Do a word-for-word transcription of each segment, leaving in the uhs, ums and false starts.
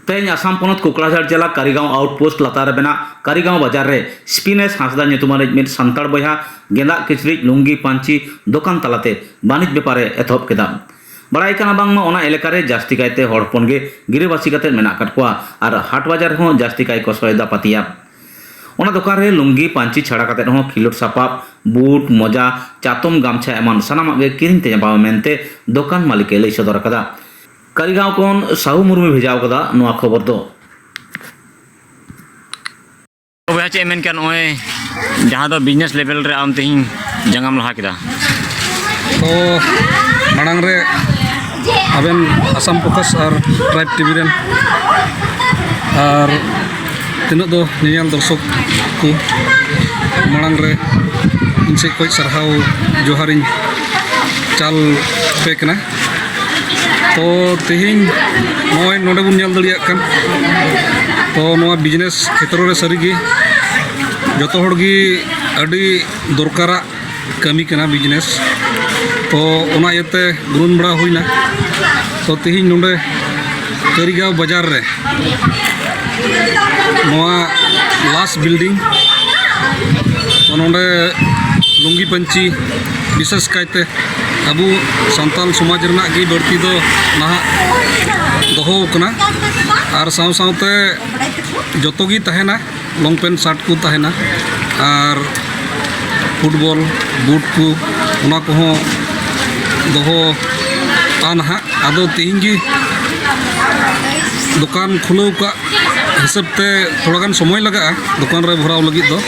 ᱛᱮᱦᱮᱧ ᱟᱥᱟᱢ ᱯᱚᱱᱚᱛ ᱠᱚᱠᱲᱟᱡᱷᱟᱲ ᱡᱮᱞᱟ ᱠᱟᱨᱤᱜᱟᱸᱣ ᱟᱣᱩᱴᱯᱳᱥᱴ ᱞᱟᱛᱟᱨ ᱨᱮ ᱢᱮᱱᱟᱜ ᱠᱟᱨᱤᱜᱟᱸᱣ ᱵᱟᱡᱟᱨ ᱨᱮ ᱥᱯᱤᱱᱮᱥ ᱦᱟᱸᱥᱫᱟ ᱧᱩᱛᱩᱢᱟᱱᱤᱡ ᱢᱤᱫ ᱥᱟᱱᱛᱟᱲ ᱵᱚᱭᱦᱟ ᱜᱮᱸᱫᱟᱜ ᱠᱤᱪᱨᱤᱡ ᱞᱩᱝᱜᱤ ᱯᱟᱹᱧᱪᱤ ᱫᱚᱠᱟᱱ ᱛᱟᱞᱟᱛᱮ ᱵᱟᱹᱱᱤᱡᱽ ᱵᱮᱯᱟᱨᱮ ᱮᱛᱚᱦᱚᱵ ᱠᱮᱫᱟ᱾ ᱵᱟᱲᱟᱭ ᱠᱟᱱᱟ ᱵᱟᱝᱢᱟ ᱚᱱᱟ ᱮᱞᱟᱠᱟ ᱨᱮ ᱡᱟᱹᱥᱛᱤ ᱠᱟᱭᱛᱮ ᱦᱚᱲ ᱦᱚᱯᱚᱱ ᱜᱮ ᱜᱤᱨᱟᱹᱵᱟᱹᱥᱤ ᱠᱟᱛᱮ ᱢᱮᱱᱟᱜ ᱟᱠᱟᱫ ᱠᱚᱣᱟ ᱟᱨ ᱦᱟᱴ ᱵᱟᱡᱟᱨ ᱨᱮᱦᱚᱸ ᱡᱟᱹᱥᱛᱤ ᱠᱟᱭ ᱠᱚ ᱥᱚᱭᱫᱟ ᱯᱟᱹᱛᱤᱭᱟ᱾ ᱚᱱᱟ ᱫᱚᱠᱟᱱ ᱨᱮ ᱞᱩᱝᱜᱤ ᱯᱟᱹᱧᱪᱤ ᱪᱷᱟᱲᱟ ᱠᱟᱛᱮ ᱦᱚᱸ ᱠᱷᱤᱞᱳᱴ ᱥᱟᱯᱟᱵ, ᱵᱩᱴ, ᱢᱚᱡᱟ, ᱪᱟᱛᱚᱢ ᱜᱟᱢᱪᱷᱟ ᱮᱢᱟᱱ ᱥᱟᱱᱟᱢᱟᱜ ᱜᱮ ᱠᱤᱨᱤᱧ ᱛᱮ ᱧᱟᱯᱟᱢᱟ ᱢᱮᱱᱛᱮ ᱫᱚᱠᱟᱱ ᱢᱟᱹᱞᱤᱠ ᱮ ᱞᱟᱹᱭ ᱥᱚᱫᱚᱨ ᱟᱠᱟᱫᱟ᱾ ᱠᱟᱨᱤᱜᱟᱸᱣ ᱠᱷᱚᱱ ᱥᱟᱦᱩ ᱢᱩᱨᱢᱩᱭ ᱵᱷᱮᱡᱟ ᱟᱠᱟᱫᱟ ᱱᱚᱣᱟ ᱠᱷᱚᱵᱚᱨ ᱫᱚ᱾ ᱵᱚᱭᱦᱟ, ᱪᱮᱫ ᱮᱢ ᱢᱮᱱ ᱠᱮᱭᱟ ᱱᱚᱜᱼᱚᱭ ᱡᱟᱦᱟᱸ ᱫᱚ ᱵᱤᱡᱽᱱᱮᱥ ᱞᱮᱵᱮᱞ ᱨᱮ ᱟᱢ ᱛᱮᱦᱮᱧ ᱡᱟᱸᱜᱟᱢ ᱞᱟᱦᱟ ᱠᱮᱫᱟ? ᱛᱚ ᱢᱟᱲᱟᱝ ᱨᱮ ᱟᱵᱮᱱ ᱟᱥᱟᱢ ᱯᱷᱳᱠᱟᱥ ᱟᱨ ᱴᱨᱟᱭᱤᱵᱽ ᱴᱤᱵᱷᱤ ᱨᱮᱱ ᱟᱨ ᱛᱤᱱᱟᱹᱜ ᱫᱚ ᱧᱮᱧᱮᱞ ᱫᱚᱨᱥᱚᱠ ᱠᱚ ᱢᱟᱲᱟᱝ ᱨᱮ ᱤᱧ ᱥᱮᱫ ᱠᱷᱚᱱ ᱥᱟᱨᱦᱟᱣ ᱡᱚᱦᱟᱨᱤᱧ ᱪᱟᱞ ᱟᱯᱮ ᱠᱟᱱᱟ᱾ ᱛᱚ ᱛᱮᱦᱮᱧ ᱱᱚᱜᱼᱚᱭ ᱱᱚᱰᱮ ᱵᱚᱱ ᱧᱮᱞ ᱫᱟᱲᱮᱭᱟᱜ ᱠᱟᱱ, ᱛᱚ ᱱᱚᱣᱟ ᱵᱤᱡᱽᱱᱮᱥ ᱠᱷᱮᱛᱨᱚ ᱨᱮ ᱥᱟᱹᱨᱤᱜᱮ ᱡᱚᱛᱚ ᱦᱚᱲ ᱜᱮ ᱟᱹᱰᱤ ᱫᱚᱨᱠᱟᱨᱟᱜ ᱠᱟᱹᱢᱤ ᱠᱟᱱᱟ ᱵᱤᱡᱽᱱᱮᱥ᱾ ᱛᱚ ᱚᱱᱟ ᱤᱭᱟᱹᱛᱮ ᱜᱩᱱᱟᱹᱱ ᱵᱟᱲᱟ ᱦᱩᱭᱱᱟ᱾ ᱛᱚ ᱛᱮᱦᱮᱧ ᱱᱚᱰᱮ ᱠᱟᱹᱨᱤᱜᱟᱸᱣ ᱵᱟᱡᱟᱨ ᱨᱮ ᱱᱚᱣᱟ ᱞᱟᱥ ᱵᱤᱞᱰᱤᱝ, ᱛᱚ ᱱᱚᱰᱮ ᱞᱩᱝᱜᱤ ᱯᱟᱹᱧᱪᱤ ᱵᱤᱥᱮᱥ ᱠᱟᱭᱛᱮ ᱟᱵᱚ ᱥᱟᱱᱛᱟᱞ ᱥᱚᱢᱟᱡᱽ ᱨᱮᱱᱟᱜ ᱜᱮ ᱵᱟᱹᱲᱛᱤ ᱫᱚ ᱱᱟᱦᱟᱜ ᱫᱚᱦᱚ ᱟᱠᱟᱱᱟ᱾ ᱟᱨ ᱥᱟᱶ ᱥᱟᱶᱛᱮ ᱡᱚᱛᱚ ᱜᱮ ᱛᱟᱦᱮᱱᱟ, ᱞᱚᱝ ᱯᱮᱱᱴ ᱥᱟᱨᱴ ᱠᱚ ᱛᱟᱦᱮᱱᱟ, ᱟᱨ ᱯᱷᱩᱴᱵᱚᱞ ᱵᱩᱴ ᱠᱚ, ᱚᱱᱟ ᱠᱚᱦᱚᱸ ᱫᱚᱦᱚ ᱟ ᱱᱟᱦᱟᱜ᱾ ᱟᱫᱚ ᱛᱮᱦᱮᱧ ᱜᱮ ᱫᱚᱠᱟᱱ ᱠᱷᱩᱞᱟᱹᱣ ᱠᱟᱜ ᱦᱤᱥᱟᱹᱵ ᱛᱮ ᱛᱷᱚᱲᱟ ᱜᱟᱱ ᱥᱚᱢᱚᱭ ᱞᱟᱜᱟᱜᱼᱟ ᱫᱚᱠᱟᱱ ᱨᱮ ᱵᱷᱚᱨᱟᱣ ᱞᱟᱹᱜᱤᱫ ᱫᱚ᱾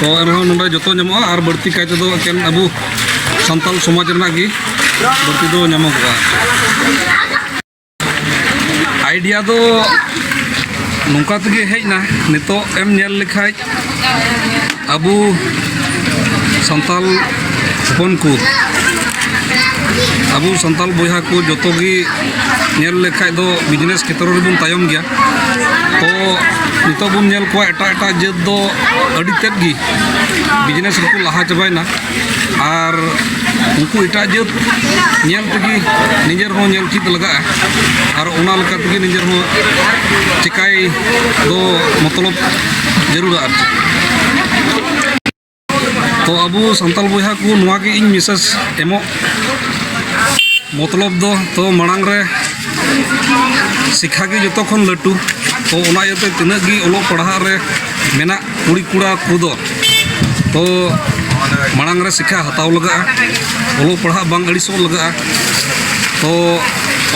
ᱛᱚ ᱮᱱᱨᱮᱦᱚᱸ ᱱᱚᱰᱮ ᱡᱚᱛᱚ ᱧᱟᱢᱚᱜᱼᱟ, ᱟᱨ ᱵᱟᱹᱲᱛᱤ ᱠᱟᱭ ᱛᱮᱫᱚ ᱮᱠᱮᱱ ᱟᱵᱚ ᱥᱟᱱᱛᱟᱞ ᱥᱚᱢᱟᱡᱽ ᱨᱮᱱᱟᱜ ᱜᱮ ᱵᱟᱹᱲᱛᱤ ᱫᱚ ᱧᱟᱢᱚᱜᱚᱜᱼᱟ᱾ ᱟᱭᱰᱤᱭᱟ ᱫᱚ ᱱᱚᱝᱠᱟ ᱛᱮᱜᱮ ᱦᱮᱡ ᱮᱱᱟ᱾ ᱱᱤᱛᱚᱜ ᱮᱢ ᱧᱮᱞ ᱞᱮᱠᱷᱟᱡ ᱟᱵᱚ ᱥᱟᱱᱛᱟᱞ ᱦᱚᱯᱚᱱ ᱠᱚ ᱟᱵᱚ ᱥᱟᱱᱛᱟᱲ ᱵᱚᱭᱦᱟ ᱠᱚ ᱡᱚᱛᱚ ᱜᱮ ᱧᱮᱞ ᱞᱮᱠᱷᱟᱡ ᱫᱚ ᱵᱤᱡᱽᱱᱮᱥ ᱠᱷᱮᱛᱨᱚ ᱨᱮᱵᱚᱱ ᱛᱟᱭᱚᱢ ᱜᱮᱭᱟ᱾ ᱛᱚ ᱱᱤᱛᱚᱜ ᱵᱚᱱ ᱧᱮᱞ ᱠᱚᱣᱟ ᱮᱴᱟᱜ ᱮᱴᱟᱜ ᱡᱟᱹᱛ ᱫᱚ ᱟᱹᱰᱤ ᱛᱮᱫ ᱜᱮ ᱵᱤᱡᱽᱱᱮᱥ ᱨᱮᱠᱚ ᱞᱟᱦᱟ ᱪᱟᱵᱟᱭᱮᱱᱟ᱾ ᱟᱨ ᱩᱱᱠᱩ ᱮᱴᱟᱜ ᱡᱟᱹᱛ ᱧᱮᱞ ᱛᱮᱜᱮ ᱱᱤᱡᱮᱨ ᱦᱚᱸ ᱧᱮᱞ ᱪᱮᱫ ᱞᱟᱜᱟᱜᱼᱟ᱾ ᱟᱨ ᱚᱱᱟ ᱞᱮᱠᱟ ᱛᱮᱜᱮ ᱱᱤᱡᱮᱨ ᱦᱚᱸ ᱪᱮᱠᱟᱭ ᱫᱚ ᱢᱚᱛᱞᱚᱵ ᱡᱟᱹᱨᱩᱲᱟ ᱟᱨ ᱪᱮᱫ᱾ ᱛᱚ ᱟᱵᱚ ᱥᱟᱱᱛᱟᱲ ᱵᱚᱭᱦᱟ ᱠᱚ ᱱᱚᱣᱟ ᱜᱮ ᱤᱧ ᱢᱮᱥᱮᱡᱽ ᱮᱢᱚᱜ ᱢᱚᱛᱞᱚᱵ ᱫᱚ, ᱛᱚ ᱢᱟᱲᱟᱝ ᱨᱮ ᱥᱤᱠᱷᱟ ᱜᱮ ᱡᱚᱛᱚ ᱠᱷᱚᱱ ᱞᱟᱹᱴᱩ᱾ ᱛᱚ ᱚᱱᱟ ᱤᱭᱟᱹᱛᱮ ᱛᱤᱱᱟᱹᱜ ᱜᱮ ᱚᱞᱚᱜ ᱯᱟᱲᱦᱟᱜ ᱨᱮ ᱢᱮᱱᱟᱜ ᱠᱩᱲᱤ ᱠᱚᱲᱟ ᱠᱚᱫᱚ, ᱛᱚ ᱢᱟᱲᱟᱝ ᱨᱮ ᱥᱤᱠᱷᱟ ᱦᱟᱛᱟᱣ ᱞᱟᱜᱟᱜᱼᱟ᱾ ᱚᱞᱚᱜ ᱯᱟᱲᱦᱟᱜ ᱵᱟᱝ ᱟᱹᱲᱤᱥᱚᱜ ᱞᱟᱜᱟᱜᱼᱟ᱾ ᱛᱚ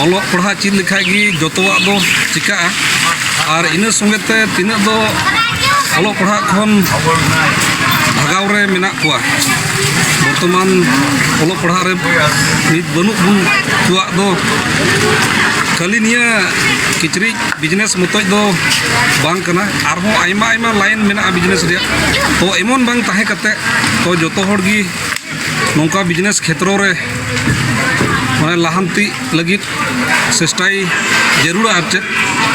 ᱚᱞᱚᱜ ᱯᱟᱲᱦᱟᱜ ᱪᱮᱫ ᱞᱮᱠᱷᱟᱡ ᱜᱮ ᱡᱚᱛᱚᱣᱟᱜ ᱫᱚ ᱪᱤᱠᱟᱹᱜᱼᱟ᱾ ᱟᱨ ᱤᱱᱟᱹ ᱥᱚᱸᱜᱮ ᱛᱮ ᱛᱤᱱᱟᱹᱜ ᱫᱚ ᱚᱞᱚᱜ ᱯᱟᱲᱦᱟᱜ ᱠᱷᱚᱱ ᱵᱷᱟᱜᱟᱣ ᱨᱮ ᱢᱮᱱᱟᱜ ᱠᱚᱣᱟ, ᱵᱚᱨᱛᱚᱢᱟᱱ ᱚᱞᱚᱜ ᱯᱟᱲᱦᱟᱜ ᱨᱮ ᱱᱤᱛ ᱵᱟᱹᱱᱩᱜ ᱵᱚᱱ ᱠᱚᱣᱟᱜ ᱫᱚ ᱠᱷᱟᱹᱞᱤ ᱱᱤᱭᱟᱹ ᱠᱤᱪᱨᱤᱡ ᱵᱤᱡᱽᱱᱮᱥ ᱢᱚᱛᱚᱡ ᱫᱚ ᱵᱟᱝ ᱠᱟᱱᱟ, ᱟᱨᱦᱚᱸ ᱟᱭᱢᱟ ᱟᱭᱢᱟ ᱞᱟᱭᱤᱱ ᱢᱮᱱᱟᱜᱼᱟ ᱵᱤᱡᱽᱱᱮᱥ ᱨᱮᱭᱟᱜ᱾ ᱛᱚ ᱮᱢᱚᱱ ᱵᱟᱝ ᱛᱟᱦᱮᱸ ᱠᱟᱛᱮ, ᱛᱚ ᱡᱚᱛᱚ ᱦᱚᱲ ᱜᱮ ᱱᱚᱝᱠᱟ ᱵᱤᱡᱽᱱᱮᱥ ᱠᱷᱮᱛᱨᱚ ᱨᱮ ᱢᱟᱱᱮ ᱞᱟᱦᱟᱱᱛᱤ ᱞᱟᱹᱜᱤᱫ ᱪᱮᱥᱴᱟᱭ ᱡᱟᱹᱨᱩᱲᱟ᱾ ᱟᱨ ᱪᱮᱫ,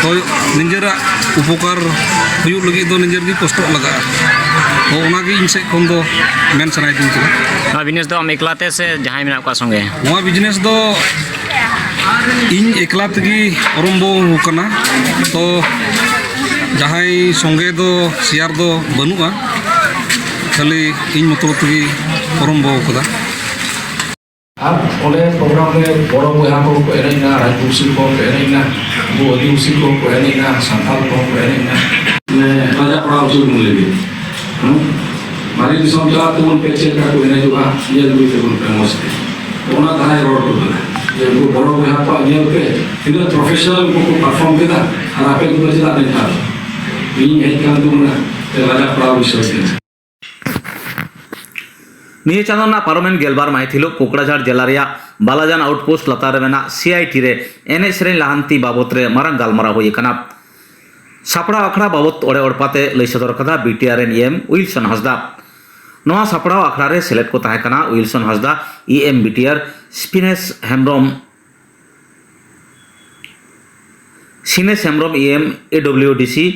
ᱛᱚ ᱱᱤᱡᱮᱨᱟᱜ ᱩᱯᱚᱠᱟᱨ ᱦᱩᱭᱩᱜ ᱞᱟᱹᱜᱤᱫ ᱫᱚ ᱱᱤᱡᱮᱨ ᱜᱮ ᱠᱚᱥᱴᱚᱜ ᱞᱟᱜᱟᱜᱼᱟ᱾ ᱛᱚ ᱚᱱᱟᱜᱮ ᱤᱧ ᱥᱮᱫ ᱠᱷᱚᱱ ᱫᱚ ᱢᱮᱱ ᱥᱟᱱᱟᱭᱮᱫᱤᱧ ᱠᱟᱱᱟ᱾ ᱱᱚᱣᱟ ᱵᱤᱡᱽᱱᱮᱥ ᱫᱚ ᱟᱢ ᱮᱠᱞᱟ ᱛᱮ ᱥᱮ ᱡᱟᱦᱟᱸᱭ ᱢᱮᱱᱟᱜ ᱠᱚᱣᱟ ᱥᱚᱸᱜᱮ? ᱱᱚᱣᱟ ᱵᱤᱡᱽᱱᱮᱥ ᱫᱚ ᱤᱧ ᱮᱠᱞᱟ ᱛᱮᱜᱮ ᱟᱨᱚᱢᱵᱚ ᱟᱠᱟᱱᱟ᱾ ᱛᱚ ᱡᱟᱦᱟᱸᱭ ᱥᱚᱸᱜᱮ ᱫᱚ ᱥᱮᱭᱟᱨ ᱫᱚ ᱵᱟᱹᱱᱩᱜᱼᱟ, ᱠᱷᱟᱹᱞᱤ ᱤᱧ ᱢᱚᱛᱞᱚᱵ ᱛᱮᱜᱮ ᱟᱨᱚᱢᱵᱚ ᱟᱠᱟᱫᱟ᱾ ᱟᱨ ᱚᱸᱰᱮ ᱯᱨᱳᱜᱨᱟᱢ ᱨᱮ ᱵᱚᱲᱚ ᱵᱚᱭᱦᱟ ᱠᱚ ᱠᱚ ᱮᱱᱮᱡ ᱮᱱᱟ, ᱨᱟᱡᱽᱵᱚᱝᱥᱤ ᱠᱚ ᱠᱚ ᱮᱱᱮᱡ ᱮᱱᱟ, ᱟᱵᱚ ᱟᱹᱫᱤᱵᱟᱹᱥᱤ ᱠᱚ ᱠᱚ ᱮᱱᱮᱡ ᱮᱱᱟ, ᱥᱟᱱᱛᱟᱲ ᱠᱚ ᱠᱚ ᱮᱱᱮᱡ ᱮᱱᱟ᱾ ᱢᱟᱱᱮ ᱨᱟᱡᱟ ᱯᱟᱲᱟ ᱩᱥᱩᱞ ᱵᱚᱱ ᱞᱟᱹᱭ ᱜᱮ᱾ ᱦᱩᱸ? ᱢᱟᱨᱮ ᱫᱤᱥᱚᱢ ᱪᱟᱞᱟᱜ ᱛᱮᱵᱚᱱ ᱯᱮ ᱪᱮᱫ ᱞᱮᱠᱟ ᱠᱚ ᱮᱱᱮᱡᱚᱜᱼᱟ, ᱧᱮᱞ ᱟᱹᱜᱩᱭ ᱛᱟᱵᱚᱱ ᱯᱮ ᱢᱚᱡᱽ ᱛᱮ᱾ ᱚᱱᱟ ᱫᱷᱟᱨᱟᱭ ᱨᱚᱲ ᱦᱚᱴᱚ ᱠᱟᱫᱟ᱾ ᱡᱮ ᱩᱱᱠᱩ ᱵᱚᱲᱚ ᱵᱚᱭᱦᱟ ᱠᱚᱣᱟᱜ ᱧᱮᱞ ᱯᱮ, ᱛᱤᱱᱟᱹᱜ ᱯᱨᱚᱯᱷᱮᱥᱚᱱᱟᱞ ᱩᱱᱠᱩ ᱠᱚ ᱯᱟᱨᱯᱷᱚᱨᱢ ᱠᱮᱫᱟ, ᱟᱨ ᱟᱯᱮ ᱠᱚᱫᱚ ᱪᱮᱫᱟᱜ ᱱᱮᱛᱟᱨ? ᱤᱧ ᱦᱮᱡ ᱠᱟᱱ ᱛᱟᱵᱚᱱᱟ, ᱛᱮ ᱨᱟᱡᱟ ᱯᱟᱲᱟ ᱵᱤᱥᱚᱭ ᱛᱮ᱾ ᱱᱤᱭᱟᱹ ᱪᱟᱸᱫᱚ ᱨᱮᱱᱟᱜ ᱯᱟᱨᱚᱢᱮᱱ ᱜᱮᱞᱵᱟᱨ ᱢᱟᱹᱦᱤᱛ ᱦᱤᱞᱳᱜ ᱠᱳᱠᱲᱟᱡᱷᱟᱲ ᱡᱮᱞᱟ ᱨᱮᱭᱟᱜ ᱵᱟᱞᱟᱡᱟᱱ ᱟᱣᱩᱴᱯᱳᱥᱴ ᱞᱟᱛᱟᱨ ᱨᱮ ᱢᱮᱱᱟᱜ ᱥᱤ ᱟᱭ ᱴᱤ ᱨᱮ ᱮᱱᱮᱡ ᱥᱮᱨᱮᱧ ᱞᱟᱦᱟᱱᱛᱤ ᱵᱟᱵᱚᱛ ᱨᱮ ᱢᱟᱨᱟᱝ ᱜᱟᱞᱢᱟᱨᱟᱣ ᱦᱩᱭ ᱟᱠᱟᱱᱟ᱾ ᱥᱟᱯᱲᱟᱣ ᱟᱠᱷᱲᱟ ᱵᱟᱵᱚᱛ ᱚᱲᱮ ᱚᱲᱯᱟᱛᱮ ᱞᱟᱹᱭ ᱥᱚᱫᱚᱨ ᱠᱟᱫᱟ ᱵᱤ ᱴᱤ ᱟᱨ ᱨᱮᱱ ᱤ ᱮᱢ ᱩᱭᱤᱞᱥᱚᱱ ᱦᱟᱸᱥᱫᱟ᱾ ᱱᱚᱣᱟ ᱥᱟᱯᱲᱟᱣ ᱟᱠᱷᱲᱟ ᱨᱮ ᱥᱮᱞᱮᱫ ᱠᱚ ᱛᱟᱦᱮᱸ ᱠᱟᱱᱟ Wilson Hansda, E M B T R, ᱥᱯᱤᱱᱮᱥ ᱦᱮᱢᱵᱨᱚᱢ, ᱥᱤᱱᱮᱥ Hembrom, E M, A W D C,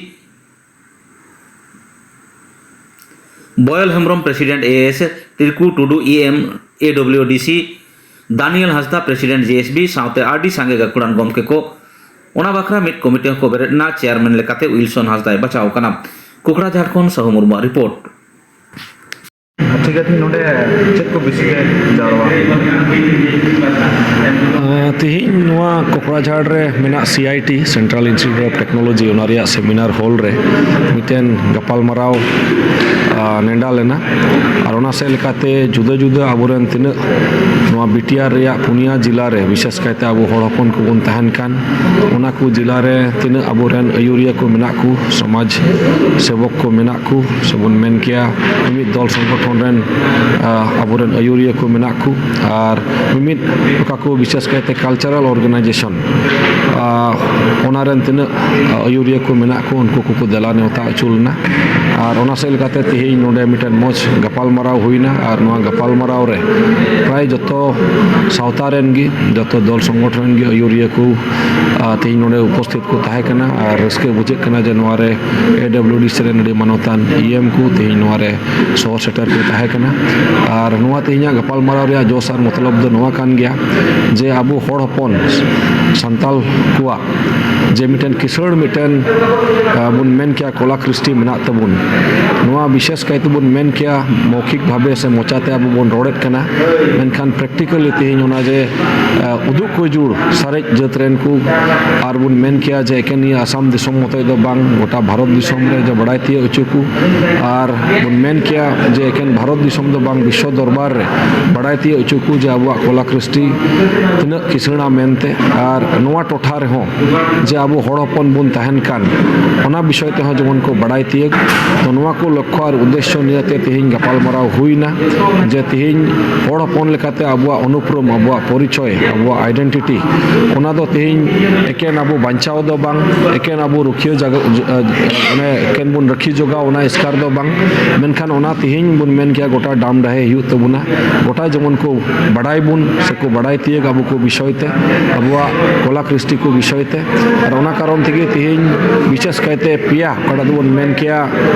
ᱵᱚᱭᱚᱞ Hembrom, president, A S, Tirku Tudu, E M, A W D C, Daniel Hansda, president, J S B, ᱥᱟᱶᱛᱮ ᱟᱹᱰᱤ ᱥᱟᱸᱜᱮ ᱜᱟᱹᱠᱷᱩᱲᱟᱱ ᱜᱚᱢᱠᱮ ᱠᱚ᱾ ᱚᱱᱟ ᱵᱟᱠᱷᱨᱟ ᱢᱤᱫ ᱠᱚᱢᱤᱴᱤ ᱦᱚᱸᱠᱚ ᱵᱮᱨᱮᱫ ᱮᱱᱟ᱾ ᱪᱮᱭᱟᱨᱢᱮᱱ ᱞᱮᱠᱟᱛᱮ ᱩᱭᱤᱞᱥᱚᱱ ᱦᱟᱸᱥᱫᱟᱭ ᱵᱟᱪᱷᱟᱣ ᱟᱠᱟᱱᱟ᱾ ᱠᱚᱠᱲᱟᱡᱷᱟᱲ ᱠᱷᱚᱱ ᱥᱟᱹᱦᱩ ᱢᱩᱨᱢᱩᱣᱟᱜ ᱨᱤᱯᱳᱨᱴ᱾ ᱴᱷᱤᱠ ᱟᱪᱷᱮ, ᱱᱚᱰᱮ ᱪᱮᱫ ᱠᱚ ᱵᱤᱥᱚᱭ ᱛᱮ ᱡᱟᱣᱨᱟ? ᱟᱸ, ᱛᱮᱦᱮᱧ ᱱᱚᱣᱟ ᱠᱚᱠᱲᱟᱡᱷᱟᱲ ᱨᱮ ᱢᱮᱱᱟᱜ C I T, Central Institute of Technology, ᱚᱱᱟ ᱨᱮᱭᱟᱜ ᱥᱮᱢᱤᱱᱟᱨ ᱦᱚᱞ ᱨᱮ ᱢᱤᱫᱴᱮᱱ ᱜᱟᱯᱟᱞᱢᱟᱨᱟᱣ, ᱟᱸ, ᱱᱮᱰᱟ ᱞᱮᱱᱟ᱾ ᱟᱨ ᱚᱱᱟ ᱥᱮᱫ ᱞᱮᱠᱟᱛᱮ ᱡᱩᱫᱟᱹ ᱡᱩᱫᱟᱹ ᱟᱵᱚᱨᱮᱱ ᱛᱤᱱᱟᱹᱜ ᱱᱚᱣᱟ ᱵᱤ ᱴᱤ ᱟᱨ ᱨᱮᱭᱟᱜ ᱯᱩᱱᱭᱟ ᱡᱮᱞᱟ ᱨᱮ, ᱵᱤᱥᱮᱥ ᱠᱟᱭᱛᱮ ᱟᱵᱚ ᱦᱚᱲ ᱦᱚᱯᱚᱱ ᱠᱚᱵᱚᱱ ᱛᱟᱦᱮᱱ ᱠᱟᱱ, ᱚᱱᱟ ᱠᱚ ᱡᱮᱞᱟ ᱨᱮ ᱛᱤᱱᱟᱹᱜ ᱟᱵᱚᱨᱮᱱ ᱟᱹᱭᱩᱨᱤᱭᱟᱹ ᱠᱚ ᱢᱮᱱᱟᱜ ᱠᱚ, ᱥᱚᱢᱟᱡᱽ ᱥᱮᱵᱚᱠ ᱠᱚ ᱢᱮᱱᱟᱜ ᱠᱚ, ᱥᱮᱵᱚᱱ ᱢᱮᱱ ᱠᱮᱭᱟ ᱢᱤᱢᱤᱫ ᱫᱚᱞ ᱥᱚᱝᱜᱚᱴᱷᱚᱱ ᱨᱮᱱ, ᱟᱸ, ᱟᱵᱚᱨᱮᱱ ᱟᱹᱭᱩᱨᱤᱭᱟᱹ ᱠᱚ ᱢᱮᱱᱟᱜ ᱠᱚ, ᱟᱨ ᱢᱤᱢᱤᱫ ᱚᱠᱟ ᱠᱚ ᱵᱤᱥᱮᱥ ᱠᱟᱭᱛᱮ cultural organization, ᱟᱸ, ᱚᱱᱟ ᱨᱮᱱ ᱛᱤᱱᱟᱹᱜ, ᱟᱸ, ᱟᱹᱭᱩᱨᱤᱭᱟᱹ ᱠᱚ ᱢᱮᱱᱟᱜ ᱠᱚ, ᱩᱱᱠᱩ ᱠᱚᱠᱚ ᱫᱮᱞᱟ ᱱᱮᱣᱛᱟ ᱦᱚᱪᱚ ᱞᱮᱱᱟ᱾ ᱟᱨ ᱚᱱᱟ ᱥᱮᱫ ᱞᱮᱠᱟᱛᱮ ᱛᱮᱦᱮᱧ ᱱᱚᱰᱮ ᱢᱤᱫᱴᱮᱱ ᱢᱚᱡᱽ ᱜᱟᱯᱟᱞᱢᱟᱨᱟᱣ ᱦᱩᱭᱱᱟ᱾ ᱟᱨ ᱱᱚᱣᱟ ᱜᱟᱯᱟᱞᱢᱟᱨᱟᱣ ᱨᱮ ᱯᱨᱟᱭ ᱡᱚᱛᱚ ᱥᱟᱶᱛᱟ ᱨᱮᱱ ᱜᱮ, ᱡᱚᱛᱚ ᱫᱚᱞ ᱥᱚᱝᱜᱚᱴᱷᱚᱱ ᱨᱮᱱ ᱜᱮ ᱟᱹᱭᱩᱨᱤᱭᱟᱹ ᱠᱚ, ᱟᱸ, ᱛᱮᱦᱮᱧ ᱱᱚᱰᱮ ᱩᱯᱚᱥᱛᱷᱤᱛ ᱠᱚ ᱛᱟᱦᱮᱸ ᱠᱟᱱᱟ᱾ ᱟᱨ ᱨᱟᱹᱥᱠᱟᱹ ᱵᱩᱡᱷᱟᱹᱜ ᱠᱟᱱᱟ ᱡᱮ ᱱᱚᱣᱟ ᱨᱮ ᱮ ᱰᱟᱵᱽᱞᱤᱭᱩ ᱰᱤ ᱥᱤ ᱨᱮᱱ ᱟᱹᱰᱤ ᱢᱟᱱᱚᱛᱟᱱ ᱤ ᱮᱢ ᱠᱚ ᱛᱮᱦᱮᱧ ᱱᱚᱣᱟ ᱨᱮ ᱥᱚᱦᱚᱨ ᱥᱮᱴᱮᱨ ᱠᱚ ᱛᱟᱦᱮᱸ ᱠᱟᱱᱟ᱾ ᱟᱨ ᱱᱚᱣᱟ ᱛᱮᱦᱮᱧᱟᱜ ᱜᱟᱯᱟᱞᱢᱟᱨᱟᱣ ᱨᱮᱭᱟᱜ ᱡᱚᱥ ᱟᱨ ᱢᱚᱛᱞᱚᱵ ᱫᱚ ᱱᱚᱣᱟ ᱠᱟᱱ ᱜᱮᱭᱟ ᱡᱮ ᱟᱵᱚ ᱦᱚᱲ ᱦᱚᱯᱚᱱ ᱥᱟᱱᱛᱟᱞ ᱠᱚᱣᱟᱜ ᱡᱮ ᱢᱤᱫᱴᱮᱱ ᱠᱤᱥᱟᱹᱬ ᱢᱤᱫᱴᱮᱱ, ᱟᱸ, ᱵᱚᱱ ᱢᱮᱱ ᱠᱮᱭᱟ ᱠᱚᱞᱟ ᱠᱨᱤᱥᱴᱤ ᱢᱮᱱᱟᱜ ᱛᱟᱵᱚᱱ᱾ ᱱᱚᱣᱟ ᱵᱤᱥᱮᱥ ᱠᱟᱭ ᱛᱮᱵᱚᱱ ᱢᱮᱱ ᱠᱮᱭᱟ ᱢᱚᱣᱠᱷᱤᱠ ᱵᱷᱟᱵᱮ ᱥᱮ ᱢᱚᱪᱟᱛᱮ ᱟᱵᱚ ᱵᱚᱱ ᱨᱚᱲᱮᱫ ᱠᱟᱱᱟ, ᱢᱮᱱᱠᱷᱟᱱ practically ᱛᱮᱦᱮᱧ ᱚᱱᱟ ᱡᱮ, ᱟᱸ, ᱩᱫᱩᱜ ᱠᱚ ᱡᱩᱲ ᱥᱟᱨᱮᱡ ᱡᱟᱹᱛ ᱨᱮᱱ ᱠᱚ, ᱟᱨ ᱵᱚᱱ ᱢᱮᱱ ᱠᱮᱭᱟ ᱡᱮ ᱮᱠᱮᱱ ᱱᱤᱭᱟᱹ ᱟᱥᱟᱢ ᱫᱤᱥᱚᱢ ᱢᱚᱛᱚᱡ ᱫᱚ ᱵᱟᱝ, ᱜᱚᱴᱟ ᱵᱷᱟᱨᱚᱛ ᱫᱤᱥᱚᱢ ᱨᱮ ᱡᱮ ᱵᱟᱲᱟᱭ ᱛᱤᱭᱳᱜ ᱦᱚᱪᱚ ᱠᱚ, ᱟᱨ ᱵᱚᱱ ᱢᱮᱱ ᱠᱮᱭᱟ ᱡᱮ ᱮᱠᱮᱱ ᱵᱷᱟᱨᱚᱛ ᱫᱤᱥᱚᱢ ᱫᱚ ᱵᱟᱝ, ᱵᱤᱥᱥᱚ ᱫᱚᱨᱵᱟᱨ ᱨᱮ ᱵᱟᱲᱟᱭ ᱛᱤᱭᱳᱜ ᱦᱚᱪᱚ ᱠᱚ ᱡᱮ ᱟᱵᱚᱣᱟᱜ ᱠᱚᱞᱟ ᱠᱨᱤᱥᱴᱤ ᱛᱤᱱᱟᱹᱜ ᱠᱤᱥᱟᱹᱬᱟ ᱢᱮᱱᱛᱮ, ᱟᱨ ᱱᱚᱣᱟ ᱴᱚᱴᱷᱟ ᱨᱮᱦᱚᱸ ᱡᱮ ᱟᱵᱚ ᱦᱚᱲ ᱦᱚᱯᱚᱱ ᱵᱚᱱ ᱛᱟᱦᱮᱱ ᱠᱟᱱ, ᱚᱱᱟ ᱵᱤᱥᱚᱭ ᱛᱮᱦᱚᱸ ᱡᱮᱢᱚᱱ ᱠᱚ ᱵᱟᱲᱟᱭ ᱛᱤᱭᱳᱜ᱾ ᱛᱚ, ᱱᱚᱣᱟ ᱠᱚ ᱞᱚᱠᱠᱷᱚ ᱟᱨ ᱩᱫᱽᱫᱮᱥᱥᱚ ᱱᱤᱭᱟᱹᱛᱮ ᱛᱮᱦᱮᱧ ᱜᱟᱯᱟᱞᱢᱟᱨᱟᱣ ᱦᱩᱭᱱᱟ ᱡᱮ ᱛᱮᱦᱮᱧ ᱦᱚᱲ ᱦᱚᱯᱚᱱ ᱞᱮᱠᱟᱛᱮ ᱟᱵᱚᱣᱟᱜ ᱩᱱᱩᱯᱨᱩᱢ, ᱟᱵᱚᱣᱟᱜ ᱯᱚᱨᱤᱪᱚᱭ, ᱟᱵᱚᱣᱟᱜ identity, ᱚᱱᱟ ᱫᱚ ᱛᱮᱦᱮᱧ ᱮᱠᱮᱱ ᱟᱵᱚ ᱵᱟᱧᱪᱟᱣ ᱫᱚ ᱵᱟᱝ, ᱮᱠᱮᱱ ᱟᱵᱚ ᱨᱩᱠᱷᱤᱭᱟᱹ ᱡᱟᱜᱟ, ᱚᱱᱮ ᱮᱠᱮᱱ ᱵᱚᱱ ᱨᱟᱹᱠᱷᱤ ᱡᱚᱜᱟᱣ, ᱚᱱᱟ ᱮᱥᱠᱟᱨ ᱫᱚ ᱵᱟᱝ, ᱢᱮᱱᱠᱷᱟᱱ ᱚᱱᱟ ᱛᱮᱦᱮᱧ ᱵᱚᱱ ᱢᱮᱱ ᱠᱮᱭᱟ ᱜᱚᱴᱟ ᱰᱟᱢ ᱰᱟᱦᱮ ᱦᱩᱭᱩᱜ ᱛᱟᱵᱚᱱᱟ᱾ ᱜᱚᱴᱟ ᱡᱮᱢᱚᱱ ᱠᱚ ᱵᱟᱲᱟᱭ ᱵᱚᱱ ᱥᱮ ᱠᱚ ᱵᱟᱲᱟᱭ ᱛᱤᱭᱳᱜ ᱟᱵᱚ ᱠᱚ ᱵᱤᱥᱚᱭ ᱛᱮ, ᱟᱵᱚᱣᱟᱜ ᱠᱚᱞᱟ ᱠᱨᱤᱥᱴᱤ ᱠᱚ ᱵᱤᱥᱚᱭ ᱛᱮ᱾ ᱟᱨ ᱚᱱᱟ ᱠᱟᱨᱚᱱ ᱛᱮᱜᱮ ᱛᱮᱦᱮᱧ ᱵᱤᱥᱮᱥ ᱠᱟᱭᱛᱮ ᱯᱮᱭᱟ, ᱚᱠᱟᱴᱟᱜ ᱫᱚᱵᱚᱱ ᱢᱮᱱ ᱠᱮᱭᱟ